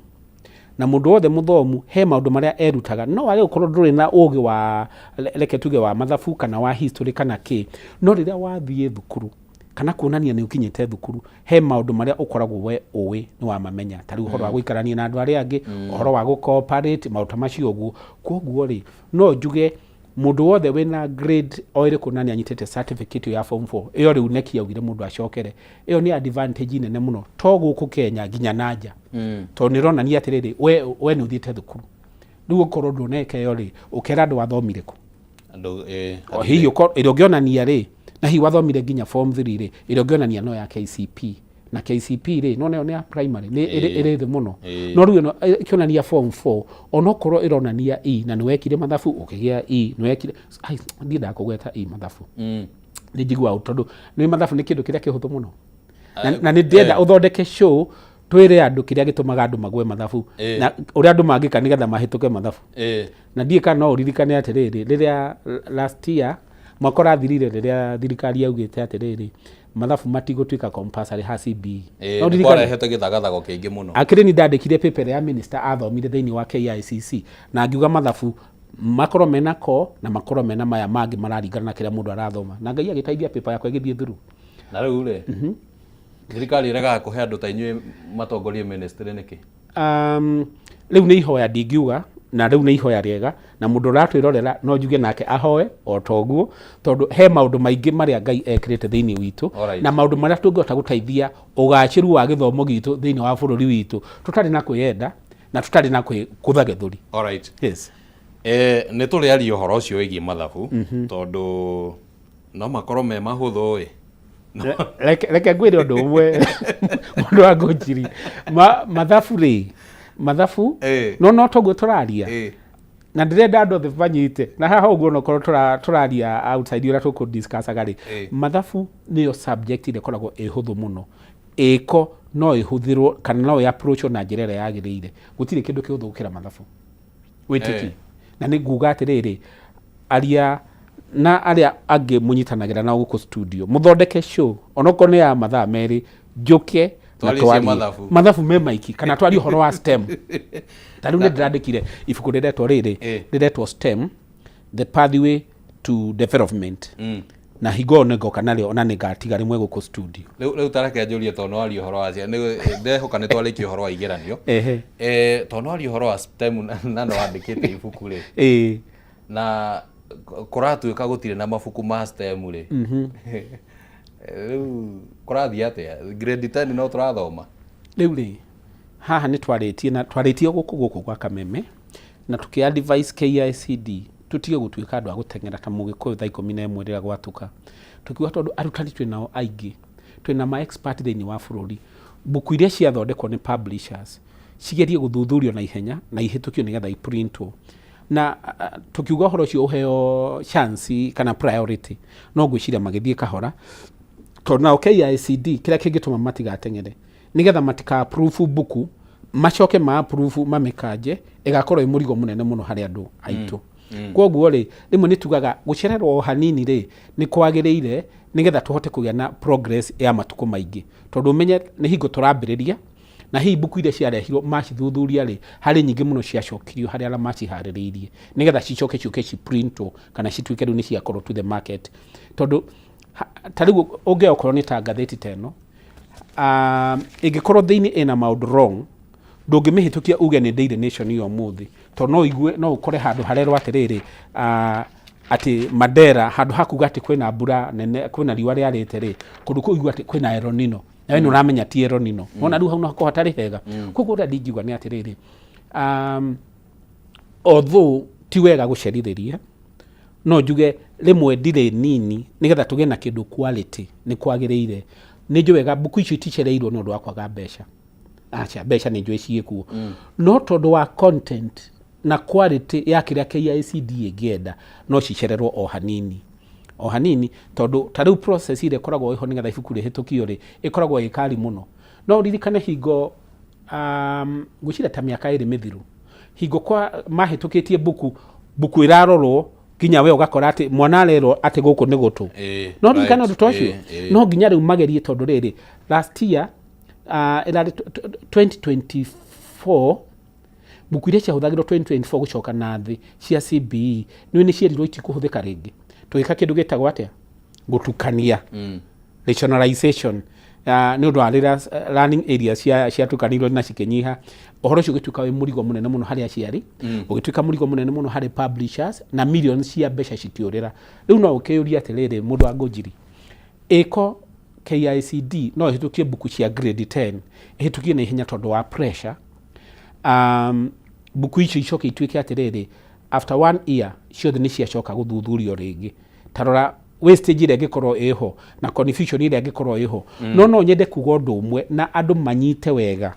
Na mũndũ wothe mũthomu he maũndũ marĩa erutaga, no wage gũkorwo ndũrĩ na ũgĩ wa, reke tuge wa mathabu kana wa history kana kĩ, no rĩrĩa wathiĩ thukuru kana kuonania nĩ ũkinyĩte thukuru, he maũndũ marĩa ũkoragwo we ũĩ nĩ wamamenya, ta rĩu ũhoro wa gũikarania na andũ arĩa angĩ, ũhoro wa gũ-cooperate, maũndũ ta macio ũguo. Koguo rĩ, no njuge mũndũ wothe wĩna grade o ĩrĩkũ na nĩ anyitĩte certificate ya form 4 ĩyo rĩu KNEC yaugire mũndũ acokere, ĩyo nĩ advantage nene mũno, to gũkũ Kenya nginya na nja, tondũ nĩ ĩronania atĩrĩrĩ, we nĩ ũthiĩte thukuru. Rĩu ũkorwo ndũneka ĩyo rĩ, ũkera andũ wathomire kũ? Andũ, O hihi ĩrĩa ũngĩonania rĩ, na hihi wathomire nginya form 3 rĩ, ĩrĩa ũngĩonania no ya KCP, na KCP rĩ, no nayo nĩ ya primary, nĩ ĩrĩ thĩ mũno. No rĩu ĩno ĩkĩonania form 4, onokorwo ĩronania E, na nĩ wekire mathabu ũkĩgĩa E, nĩ wekire, ai, ndiendaga kũgweta E mathabu. Nĩ njiguaga tondũ nĩ mathabu nĩ kĩndũ kĩrĩa kĩhũthũ mũno. Na nĩ ndĩrenda ũthondeke show twĩre andũ kĩrĩa gĩtũmaga andũ magwe mathabu, na ũrĩa andũ mangĩka nĩgetha mahĩtũke mathabu. Na ndiũĩ kana no ũririkane atĩrĩrĩ, rĩrĩa last year mwaka ũrathirire, rĩrĩa thirikari yaugĩte atĩrĩrĩ, mathabu matigũtuĩka compulsory ha CBE. No Nĩ ũririkane? Kwarehete gĩthagathago kĩingĩ mũno. Akĩrĩ ni ndandĩkire paper ĩrĩa ya minister athomire thĩinĩ wa KICC, na ngiuga mathabu makorwo mena core na makorwo mena maya mangĩ mararingana na kĩrĩa mũndũ arathoma, na Ngai agĩteithia paper yakwa ĩgĩthiĩ through. Na rĩu rĩ, thirikari ĩregaga kũhe andũ ta inyuĩ matongorie ministry nĩkĩ? Rĩu nĩ ihoya ndingiuga, na rĩu nĩ ihoya rĩega, na mũndũ ũratwĩrorera no njuge nake ahoe o ta ũguo, tondũ he maũndũ maingĩ marĩa Ngai ekĩrĩte thĩinĩ witũ, na maũndũ marĩa tũngĩhota gũteithia ũgacĩru wa gĩthomo gitũ thĩinĩ wa bũrũri witũ, tũtarĩ na kwĩyenda na tũtarĩ na kũtha gĩthũri. Yes. Nĩ tũrĩaria ũhoro ũcio wĩgiĩ mathabu, tondũ no makorwo me mahũthũ ĩ. Reke ngwĩre ũndũ ũmwe, mũndũ wa ngũnjiri, mathabu rĩ, mathabu no toguo tũraria, na ndĩrenda andũ othe manyite na haha ũguo, onokorwo tũraria outside ũrĩa tũkũ discussaga rĩ, mathabu nĩyo subject ĩrĩa ĩkoragwo ĩ hũthũ mũno, ĩko no ĩhũthĩrwo kana no ĩ approachwo na njĩra ĩrĩa yagĩrĩire. Gũtirĩ kĩndũ kĩhũthũ gũkĩra mathabu, wĩtĩki. Na nĩ nguga atĩrĩrĩ, aria na arĩa angĩ mũnyitanagĩra nao gũkũ studio, mũthondeke show onokorwo nĩ ya mathaa 2, njũke na Twarie cia twarie mathabu. Mathabu me maiki, kana twarie ũhoro wa STEM. Ta rĩu nĩ ndĩrandĩkire ibuku rĩretwo rĩrĩ, rĩretwo STEM, the pathway to development, na hingo ĩyo nĩngoka narĩo, ona nĩngatiga rĩmwe gũkũ studio. Rĩu tareke njũrie, tondũ no waria ũhoro wa ciana, ndehoka nĩ twarĩkia ũhoro wa igeranio. Tondũ no waria ũhoro wa STEM na no wandĩkĩte ibuku rĩ, na kũratuĩka gũtirĩ na mabuku ma STEM rĩ, rĩu kũrathiĩ atĩa? Grade 10 no tũrathoma? Rĩu rĩ, haha nĩ twarĩtie, na twarĩtie gũkũ gwa Kameme, na tũkĩ advise KICD tũtige gũtuĩka andũ a gũteng'era ta mũgĩkũyũ thaa 11 rĩrĩa gwatuka, tũkiuga tondũ arutani twĩ nao aingĩ, twĩna ma expert thĩinĩ wa bũrũri, mbuku iria ciathondekwo nĩ publishers cigerie gũthuthurio na ihenya na ihĩtũkio nĩgetha iprintwo, na tũkiuga ũhoro ũcio ũheo chance kana priority. No ngwĩciria magĩthiĩ kahora, tondũ nao KICD kĩrĩa kĩngĩtũma matigateng'ere nĩgetha matika approve mbuku. Macoke ma approve, mamĩkanje, ĩgakorwo ĩ mũrigo mũnene mũno harĩ andũ aitũ. Koguo rĩ, rĩmwe nĩ tugaga gũcererwo o hanini rĩ nĩ kwagĩrĩire, nĩgetha tũhote kũgĩa na progress ya matukũ maingĩ, tondũ ũmenye nĩ hingo tũrambĩrĩria, na hihi mbuku iria ciarehirwo macithuthuria rĩ, harĩ nyingĩ mũno ciacokirio harĩ arĩa maciharĩrĩirie, nĩgetha cicoke ciũke ciprintwo kana cituĩke rĩu nĩ ciakorwo to the market. Tondũ ta rĩu ũngĩoya okorwo nĩ ta ngathĩti ta ĩno, ĩngĩkorwo thĩinĩ ĩna maũndũ wrong, ndũngĩmĩhĩtũkia uge nĩ Daily Nation ya ũmũthĩ, tondũ no ũigue, no ũkore handũ harerwo atĩrĩrĩ, atĩ Mandera handũ ha kuga atĩ kwĩna mbura nene, kwĩna riũa rĩarĩte rĩ, kũndũ kũu ũigue atĩ kwĩna El Nino, nawe nĩ ũramenya ti El Nino. Wona rĩu hau no hakorwo hatarĩ hega. Koguo ũrĩa ndingiuga nĩ atĩrĩrĩ, although ti wega gũcerithĩria, no njuge rĩmwe ndirĩ nini nĩgetha tũgĩe na kĩndũ quality nĩ kwagĩrĩire. Nĩ njũĩ wega mbuku icio iticereirwo nĩ ũndũ wa kwaga mbeca, aca, mbeca nĩ njũĩ ciĩkuo, no tondũ wa content na quality ya kĩrĩa KICD ĩngĩenda, no cicererwo o hanini o hanini, tondũ ta rĩu process ĩrĩa ĩkoragwo ĩho nĩgetha ibuku rĩhĩtũkio rĩ, ĩkoragwo ĩ kari mũno. No ũririkane hingo, ngwĩciria ta mĩaka 2 mĩthiru, hingo kwa mahĩtũkĩtie mbuku, mbuku ĩrarorwo nginya we ũgakora atĩ mwana arerwo atĩ gũkũ nĩ gũtũ. No ririkane ũndũ ta ũcio. No nginya rĩu magerie, tondũ rĩrĩ, last year, ĩrarĩ 2024, mbuku iria ciahũthagĩrwo 2024 gũcoka na thĩ cia CBE nĩ cierirwo itikũhũthĩka rĩngĩ, tũgĩka kĩndũ gĩtagwo atĩa, gũtukania, rationalization, nĩ ũndũ wa rĩrĩa learning areas ciatukanirwo na cikĩnyiha. Ũhoro ũcio ũgĩtuĩka wĩ mũrigo mũnene mũno harĩ aciari, ũgĩtuĩka mũrigo mũnene mũno harĩ publishers, na millions cia mbeca cikĩũrĩra. Rĩu no ũkĩũrie atĩrĩrĩ, mũndũ wa Ngũnjiri, ĩko KICD no ĩhĩtũkie mbuku cia grade 10, ĩhĩtũkie na ihenya tondũ wa pressure, mbuku icio icoke ituĩke atĩrĩrĩ, after one year ciothe nĩ ciacoka gũthuthurio rĩngĩ? Ta rora wastage ĩrĩa ĩngĩkorwo ĩho na confusion ĩrĩa ĩngĩkorwo ĩho. No nyende kuga ũndũ ũmwe na andũ manyite wega.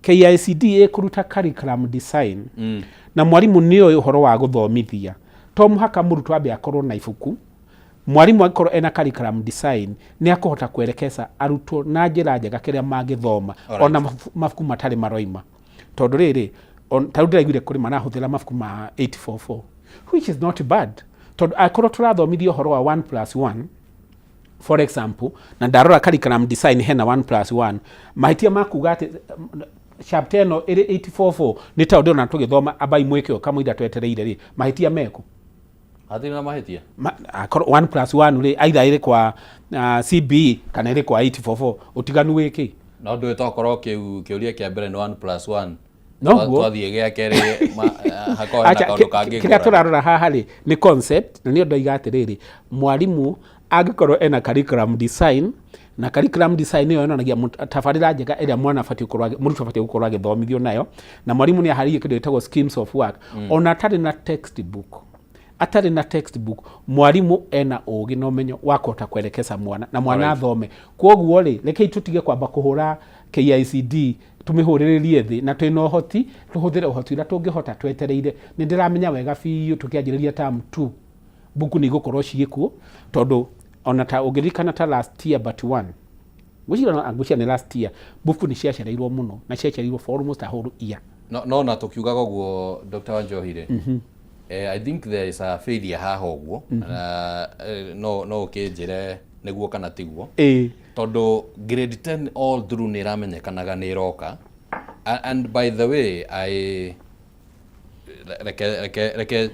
KICD ĩkũruta curriculum design, na mwarimũ nĩoĩ ũhoro wa gũthomithia. To mũhaka mũrutwo ambe akorwo na ibuku. Mwarimũ angĩkorwo ena curriculum design, nĩ akũhota kwerekeza arutwo na njĩra njega kĩrĩa mangĩthoma ona mabuku matarĩ maroima, tondũ rĩrĩ, ta rĩu ndĩraiguire kũrĩ marahũthĩra mabuku ma 844, which is not bad, tondũ angĩkorwo tũrathomithia ũhoro wa 1 plus 1, for example, na ndarora curriculum design hena 1 plus 1, mahĩtia ma kuga atĩ chapter ĩno ĩrĩ 844 nĩ ta ndĩrona tũgĩthoma ambai mwĩke kamũira twetereire rĩ, mahĩtia mekũ? Hatirĩ na mahĩtia. Akorwo 1 plus 1 rĩ, either ĩrĩ kwa CBE kana ĩrĩ kwa 844, ũtiganu wĩkĩ? No ndũĩ, tokorwo kĩu kĩũria kĩa mbere nĩ 1 plus 1. Noguo. Twathiĩ gĩa kerĩ hakorwo hena Acha, kaũndũ kangĩ kĩrĩa ngũrani. Tũrarora haha rĩ nĩ concept, na nĩyo ndoiga atĩrĩrĩ, mwarimũ angĩkorwo ena curriculum design, na curriculum design ĩyo yonanagia tabarĩra njega ĩrĩa mwana abatiĩ gũkorwo mũrutwo abatiĩ gũkorwo agĩthomithio nayo, na mwarimũ nĩ aharĩirie kĩndũ gĩtagwo schemes of work, ona atarĩ na textbook, atarĩ na textbook, mwarimũ ena ũgĩ na ũmenyo wa kũhota kwerekeza mwana na mwana athome. Koguo rĩ, rekei tũtige kwamba kũhũra KICD, tũmĩhũrĩrĩrie thĩ, na twĩna ũhoti, tũhũthĩre ũhoti ũrĩa tũngĩhota twetereire. Nĩ ndĩramenya wega biũ tũkĩanjĩrĩria term 2 mbuku nĩ igũkorwo ciĩkuo, tondũ ona ta ũngĩririkana ta last year but one, ngwĩciria nĩ last year, mbuku nĩ ciacereirwo mũno, na ciacereirwo for almost a whole year. No na tukiugaga ũguo, Dr. Wanjohi rĩ, I think there is a failure haha ũguo, na no ũkĩnjĩre nĩguo kana tiguo, tondũ grade 10 all through nĩ ĩramenyekanaga nĩ ĩroka. And by the way, I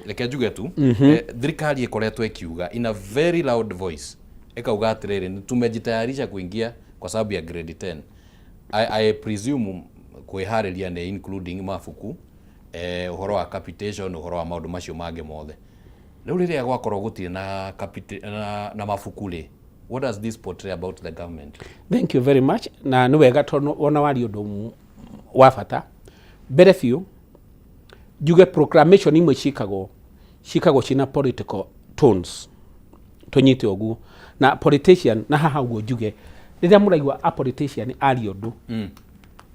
reke njuge tu, thirikari ĩkoretwo ĩkiuga in a very loud voice, ĩkauga atĩrĩrĩ, nĩ tumejitayarisha kuingia kwa sababu ya grade 10. I presume kwĩharĩria nĩ including mabuku, ũhoro wa capitation, ũhoro wa maũndũ macio mangĩ mothe. Rĩu rĩrĩa gwakorwo gũtirĩ na mabuku rĩ, what does this portray about the government? Thank you very much, na nĩ wega tondũ wona waria ũndũ wa bata. Mbere biũ njuge proclamation imwe ciĩkagwo ciĩna political tones, tũnyite ũguo, na politician, na haha ũguo njuge, rĩrĩa mũraigua a politician aria ũndũ,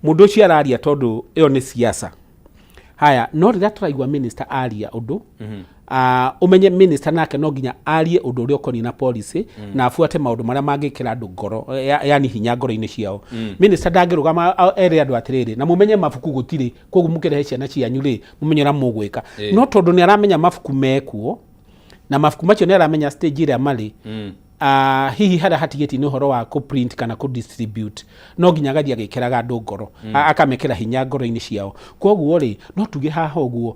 mũndũ ũcio araria tondũ ĩyo nĩ siasa. Haya, no rĩrĩa tũraigua minister aria ũndũ. Ũmenye minister nake no nginya arie ũndũ ũrĩa ũkoniĩ na policy na abuate maũndũ marĩa mangĩkĩra andũ ngoro, yani hinya ngoro-inĩ ciao. Minister ndangĩrũgama ere andũ atĩrĩrĩ, na mũmenye mabuku gũtirĩ, koguo mũkĩrehe ciana cianyu rĩ, mũmenye ũrĩa mũgwĩka. No tondũ nĩ aramenya mabuku mekuo na mabuku macio nĩ aramenya stage ĩrĩa marĩ, hihi harĩa hatigĩtie nĩ ũhoro wa kũ print kana kũ distribute, no nginya agathiĩ agĩkĩraga andũ ngoro, akamekĩra hinya ngoro-inĩ ciao. Koguo rĩ, no tuge haha ũguo,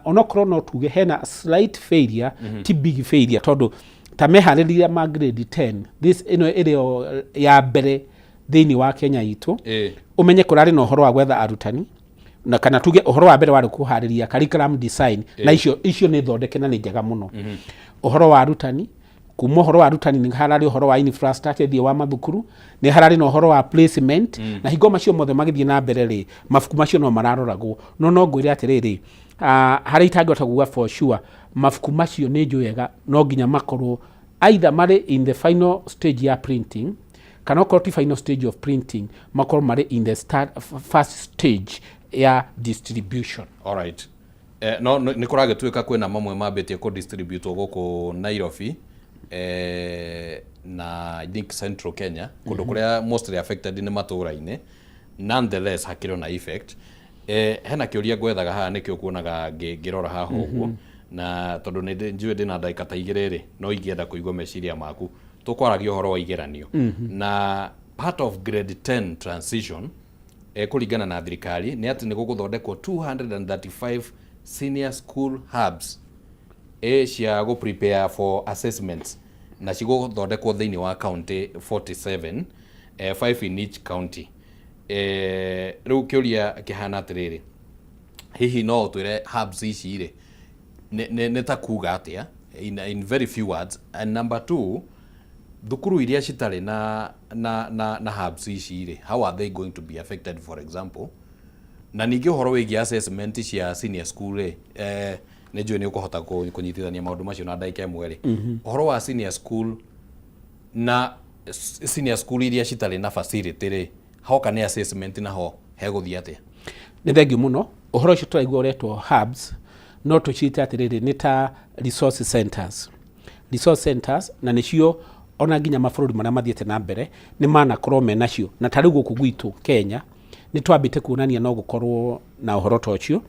onokorwo no tuge hena slight failure, ti big failure, tondũ ta meharĩria ma grade 10 this ĩno ĩrĩ o ya mbere thĩinĩ wa Kenya itũ. Ũmenye kũrarĩ na ũhoro wa gwetha arutani, na kana tuge ũhoro wa mbere warĩ kũharĩria curriculum design, na icio nĩ thondeke na nĩ njega mũno. Ũhoro wa arutani, kuma ũhoro wa arutani nĩ hararĩ ũhoro wa infrastructure thĩinĩ wa mathukuru, nĩ hararĩ na ũhoro wa placement, na hingo macio mothe magĩthiĩ na mbere rĩ, mabuku macio no mararoragwo. No ngwĩre atĩrĩrĩ, harĩa itangĩhota kuga for sure, mabuku macio nĩ njũĩ wega no nginya makorwo either marĩ in the final stage ya printing, kana okorwo ti final stage of printing, makorwo marĩ in the first stage ya distribution. Alright. No nĩ kũragĩtuĩka kwĩna mamwe mambĩtie kũ distribute gũkũ Nairobi, na I think Central Kenya, kũndũ kũrĩa mostly affected nĩ matũũra-inĩ. Nonetheless, hakĩrĩ na effect. Hena kĩũria ngwethaga haha, nĩkĩo kuonaga ngĩrora haha ũguo, na tondũ nĩ njũĩ ndĩna ndagĩka ta 2 rĩ, no ingĩenda kũigua meciria maku. Tũkwaragia ũhoro wa igeranio na part of grade 10 transition, kũringana na thirikari nĩ atĩ nĩ gũgũthondekwo 235 senior school hubs cia gũ prepare for assessments, na cigũthondekwo thĩinĩ wa county 47, 5 in each county. Rĩu kĩũria kĩhana atĩrĩrĩ, hihi no ũtwĩre hubs ici rĩ nĩ ta kuga atĩa in very few words? And number two, thukuru iria citarĩ na hubs ici rĩ, how are they going to be affected, for example? Na ningĩ ũhoro wĩgiĩ assessment cia senior school rĩ, nĩ njũĩ nĩ ũkũhota kũnyitithania maũndũ macio na ndagĩka 1 rĩ. Ũhoro wa senior school na senior school iria citarĩ na facility rĩ, hoka nĩ assessment naho hegũthiĩ atĩa? Nĩ thengiũ mũno. Ũhoro ũcio tũraigua ũretwo hubs, no tũciĩte atĩrĩrĩ, nĩ ta resource centers, resource centers, na nĩcio ona nginya mabũrũri marĩa mathiĩte na mbere nĩ manakorwo me nacio. Na ta rĩu gũkũ gwitũ Kenya nĩ twambĩte kuonania no gũkorwo na ũhoro ta ũcio.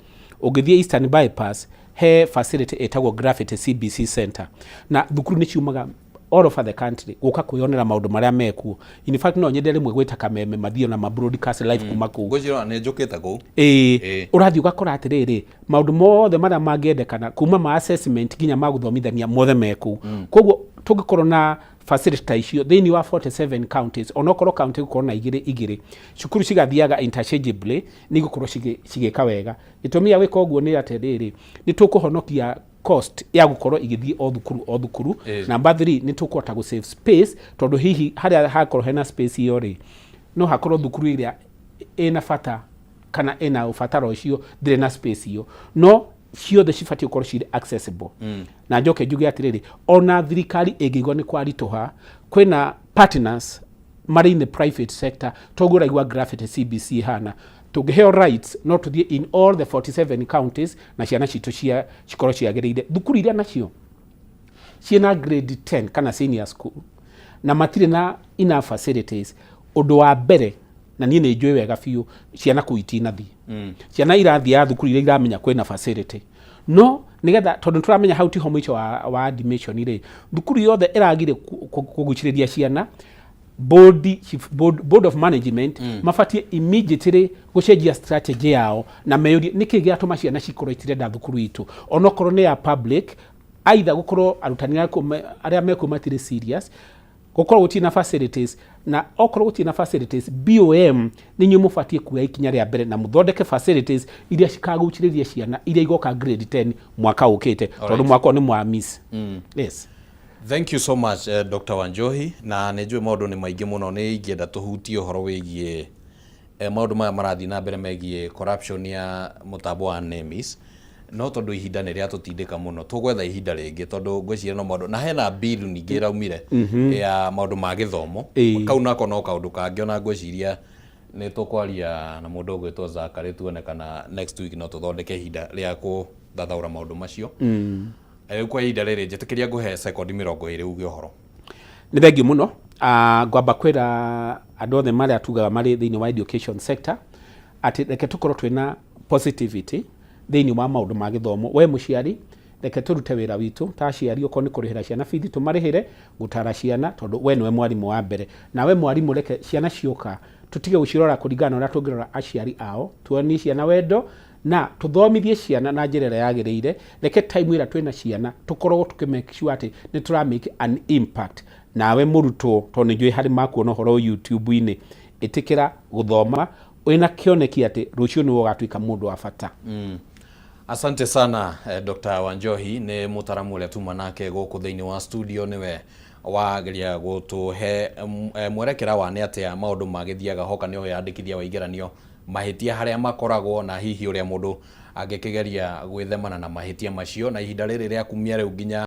Ũngĩthiĩ Eastern Bypass, he facility ĩtagwo Gravity CBC Center, na thukuru nĩ ciumaga all over the country gũka kwĩyonera maũndũ marĩa mekuo. In fact, no nyende rĩmwe gwĩta kameme mathiĩ na ma broadcast live kuma kũu. Ngwĩciria nĩ njũkĩte kũu. Ĩĩ. Ũrathiĩ ũgakora atĩrĩrĩ, maũndũ mothe marĩa mangĩendekana kuma ma assessment nginya ma gũthomithania, mothe me kũu. Koguo tũngĩkorwo na facility ta icio thĩinĩ wa 47 counties, onokorwo county gũkorwo na igĩrĩ igĩrĩ, cukuru cigathiaga interchangeably, nĩ igũkorwo cigĩka wega. Gĩtũmi gĩa gwĩka ũguo nĩ atĩrĩrĩ, nĩ tũkũhonokia cost ya gũkorwo igĩthiĩ o thukuru o thukuru. Number 3, nĩ tũkũhota gũ save space, tondũ hihi harĩa hakorwo hena space ĩyo rĩ, no hakorwo thukuru ĩrĩa ĩna bata kana ĩna ũbataro ũcio ndĩrĩ na space ĩyo, no ciothe cibatiĩ gũkorwo cirĩ accessible. Na njoke njuge atĩrĩrĩ, ona thirikari ĩngĩigua nĩ kwaritũha, kwĩna partners marĩ in the private sector. Toguo ũraigua Gravity CBC hana tũngĩheo rights, no tũthiĩ in all the 47 counties na ciana citũ cikorwo ciagĩrĩire. Thukuru iria nacio ciĩna grade 10 kana senior school na matirĩ na enough facilities, ũndũ wa mbere, na niĩ nĩ njũĩ wega biũ, ciana kũu itinathiĩ. Ciana irathiaga thukuru iria iramenya kwĩna facility. No nigetha, tondũ tũramenya hau tiho mũico wa admission rĩ, thukuru yothe ĩragire kũgucĩrĩria ciana, board of management mabatie immediately gũcenjia strategy yao na meyũrie nĩkĩ gĩatũma ciana cikorwo itirenda thukuru itũ, onokorwo nĩ ya public. Either gũkorwo arutani arĩa mekuo matirĩ serious, gũkorwo gũtirĩ na facilities, na okorwo gũtirĩ na facilities, BOM nĩ inyuĩ mũbatiĩ kuoya ikinya rĩa mbere na mũthondeke facilities iria cikagucĩrĩria ciana iria igoka grade 10 mwaka ũkĩte, tondũ mwaka ũyũ nĩ mwa miss. Yes. Thank you so much, Dr. Wanjohi. Na nĩ njũĩ maũndũ nĩ maingĩ mũno, nĩ ingĩenda tũhutie ũhoro wĩgiĩ maũndũ maya marathiĩ na mbere megiĩ corruption ya mũtambo wa NEMIS, no tondũ ihinda nĩ rĩatũtindĩka mũno, tũgwetha ihinda rĩngĩ, tondũ ngwĩciria no maũndũ, na hena bill ningĩ ĩraumire ya maũndũ ma gĩthomo. Kau nako no kaũndũ kangĩ, ona ngwĩciria nĩ tũkwaria na mũndũ ũgwĩtwo Zakary, tuone kana next week no tũthondeke ihinda rĩa kũ Gũthathaũra maũndũ macio. Rĩu kwa ihinda rĩrĩ njĩtĩkĩria ngũhe sekondi 20 uge ũhoro. Nĩ thengiũ mũno. Ngwamba kwĩra andũ othe marĩa tugaga marĩ thĩinĩ wa education sector atĩ reke tũkorwo twĩna positivity thĩinĩ wa maũndũ ma gĩthomo. We mũciari, reke tũrute wĩra witũ ta aciari, okorwo nĩ kũrĩhĩra ciana bithi tũmarĩhĩre, gũtara ciana, tondũ we nĩwe mwarimũ wa mbere. Nawe mwarimũ, reke ciana cioka tũtige gũcirora kũringana na ũrĩa tũngĩrora aciari ao, tuonie ciana wendo na tũthomithie ciana na njĩra ĩrĩa yagĩrĩire. Reke time ĩrĩa twĩna ciana tũkoragwo tũkĩ make sure atĩ nĩ tũra make an impact. Nawe mũrutwo, tondũ nĩ njũĩ harĩ makuona ũhoro YouTube-inĩ, ĩtĩkĩra gũthoma wĩna kĩoneki atĩ rũciũ nĩwe ũgatuĩka mũndũ wa bata. Asante sana Dr. Wanjohi, nĩ mũtaramu ũrĩa tuma nake gũkũ thĩinĩ wa studio, nĩwe wageria gũtũhe mwerekera wa nĩ atĩa maũndũ magĩthiaga hoka nĩ wĩyandĩkithia wa igeranio, mahĩtia harĩa makoragwo na hihi ũrĩa mũndũ angĩkĩgeria gwĩthemana na mahĩtia macio na ihinda rĩrĩ rĩa kumia rĩu nginya